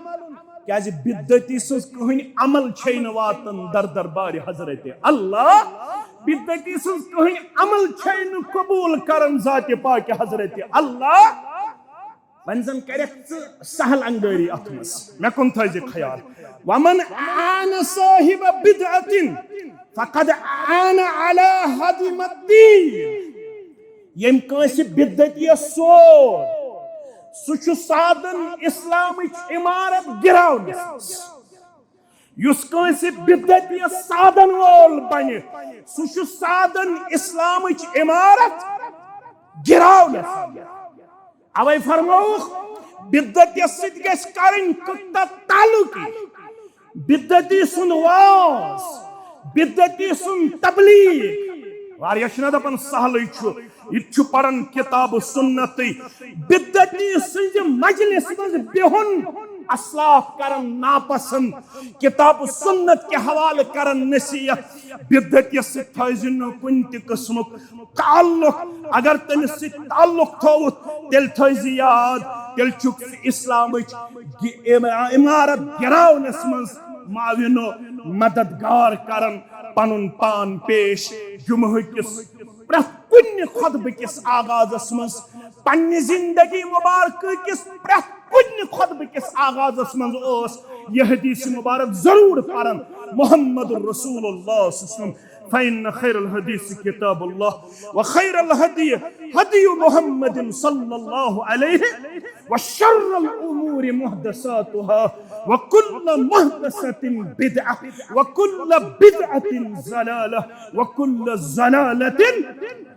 کیازِ بدعتی سٕنٛز کٕہٕنۍ عمل چھے نہٕ واتان در دربارِ حضرت اللہ۔ بدعتی سٕنٛز کٕہٕنۍ عمل چھے نہٕ قبول کران ذاتِ پاکِ حضرت اللہ۔ وۄنۍ زن کرکھ ژٕ سہل انگٲری اتھ منٛز، مےٚ کُن تھٲیزِ خیال۔ ومن أعان صاحب بدعة فقد أعان على هدم الدين۔ ییٚمۍ کٲنٛسہِ بدعتیس سوز، سُہ چھُ سادن اسلامٕچ عمارت گراونس منٛز۔ یُس کٲنٛسہِ بدعتیس سادن وول بنہِ، سُہ چھُ سادن اسلامٕچ عمارت گراونس منٛز۔ اوے فرمووُکھ، بدعتیس سۭتۍ گژھِ کرٕنۍ قطع تعلقی۔ بدعتی سُنٛد واز، بدعتی سُنٛد تبلیغ۔ واریاہ چھِنہ دپان سہلٕے چھُ، یہِ تہِ چھُ پران کتاب و سنتٕے۔ بدعتی سٕنٛزِ مجلس منٛز بِہُن اسلاف کران ناپسند، کتاب و سنت کہِ حوالہٕ کران نصیحت۔ بدعتیس سۭتۍ تھٲیزِ نہٕ کُنہِ تہِ قٕسمُک تعلق۔ اگر تٔمِس سۭتۍ تعلق تھووُتھ، تیٚلہِ تھٲیزِ یاد، تیٚلہِ چھُکھ ژٕ اسلامٕچ گِ-، عم-، عمارت گراونس منٛز معاون و مددگار کران پنُن پان پیش۔ جمعہ کِس پرٛٮ۪تھ کُنہِ خطبہٕ کِس آغازس منٛز، پننہِ زندگی مبارکہ کِس پرٛٮ۪تھ کُنہِ خطبہٕ کِس آغازس منٛز اوس یہِ حدیث مبارک ضروٗر پران، محمد رسول اللہ صلی اللہ علیہ وسلم۔ فإن خير الحديث كتاب الله، وخير الهدي هدي محمد صلى الله عليه، وشر الأمور محدثاتها، وكل محدثة بدعة، وكل بدعة ضلالة، وكل ضلالة۔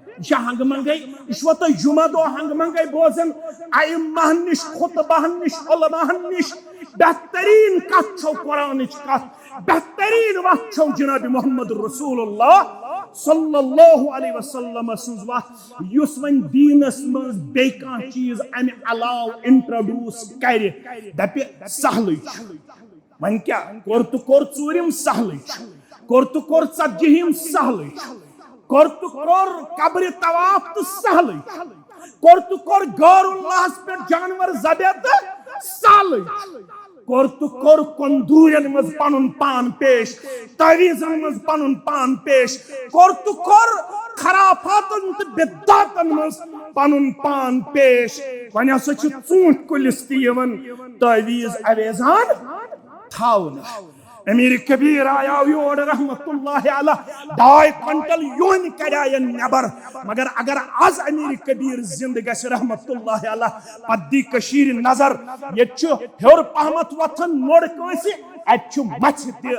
یہِ چھا ہنگہٕ منگے؟ یہِ چھُوا تُہۍ جمعہ دۄہ ہنگہٕ منگے بوزان؟ ائمہن نِش، خطبہن نِش، علماہن نِش۔ بہترین کتھ چھو قرآنٕچ کتھ، بہترین وتھ چھو جناب محمد رسول اللہ صلی اللہ علیہ وسلم سٕنٛز وتھ۔ یُس وۄنۍ دیٖنس منٛز بیٚیہِ کانٛہہ چیٖز امہِ علاوٕ introduce کرِ، دپہِ سہلٕے چھُ۔ وۄنۍ کیٛاہ؟ کوٚر تہٕ کوٚر ژوٗرِم سہلٕے چھُ، کوٚر تہٕ کوٚر ژتجِہِم سہلٕے چھُ، کوٚر تہٕ کوٚر قبرِ طواف تہٕ سہلٕے چھُ، کوٚر تہٕ کوٚر غٲر اللہس پٮ۪ٹھ جانور ذبح تہٕ سہلٕے چھُ، کوٚر تہٕ کوٚر کندوٗرٮ۪ن منٛز پنُن پان پیش، تعویٖذن منٛز پنُن پان پیش، کوٚر تہٕ کوٚر خرافاتن تہٕ بدعاتن منٛز پنُن پان پیش۔ وۄنۍ ہسا چھُ ژوٗنٛٹھۍ کُلِس تہِ یِوان تعویٖذ اویزان تھاونہٕ۔ امیر کبیر آیاو یور رحمت اللہ علیہ، ڈاے کوینٹل یونۍ کریاین نٮ۪بر۔ مگر اگر از امیر کبیر زندٕ گژھِ رحمت اللہ علیہ، پتہٕ دی کشیر نظر، ییٚتہِ چھُ ہیوٚر پہمتھ وۄتھان موٚڑ کٲنٛسہِ، اتہِ چھُ مژھِ تہِ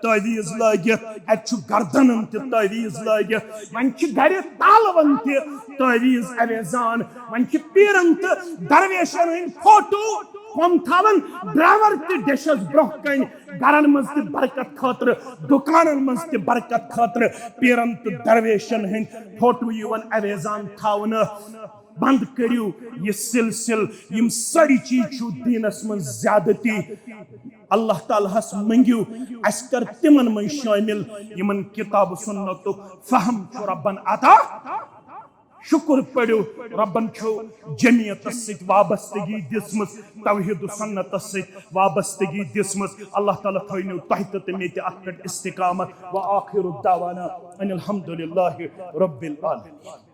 تعویٖذ لٲگِتھ، اتہِ چھُ گردنن تہِ تعویٖذ لٲگِتھ، وۄنۍ چھِ گرِ تالون تہِ تعویٖذ اویزان، وۄنۍ چھِ پیرن تہٕ درویشن ہٕنٛدۍ فوٹو ہُم تھاوان ڈرٛاور تہِ ڈشس برٛونٛہہ کنہِ، گرن منٛز تہِ برکت خٲطرٕ، دُکانن منٛز تہِ برکت خٲطرٕ، پیرن تہٕ درویشن ہٕنٛدۍ فوٹو یِوان اویزان تھاونہٕ۔ بند کٔرِو یہِ سلسلہٕ، یِم سٲری چیٖز چھُ دیٖنس منٛز زیادتی۔ اللہ تعالیٰ ہس منٛگِو، اسہِ کر تِمن منٛز شٲمِل، یِمن کتاب و سنتُک فہم چھُ ربن عطا۔ شُکُر پٔرِو، رۄبن چھُ جمعیتس سۭتۍ وابستگی دِژمٕژ، توحید و سنتس سۭتۍ وابستگی دِژمٕژ۔ اللہ تعالیٰ تھٲینو تۄہہِ تہٕ تہٕ مےٚ تہِ اتھ پٮ۪ٹھ استقامت۔ وآخر دعوانا ان الحمد للہ رب العالمین۔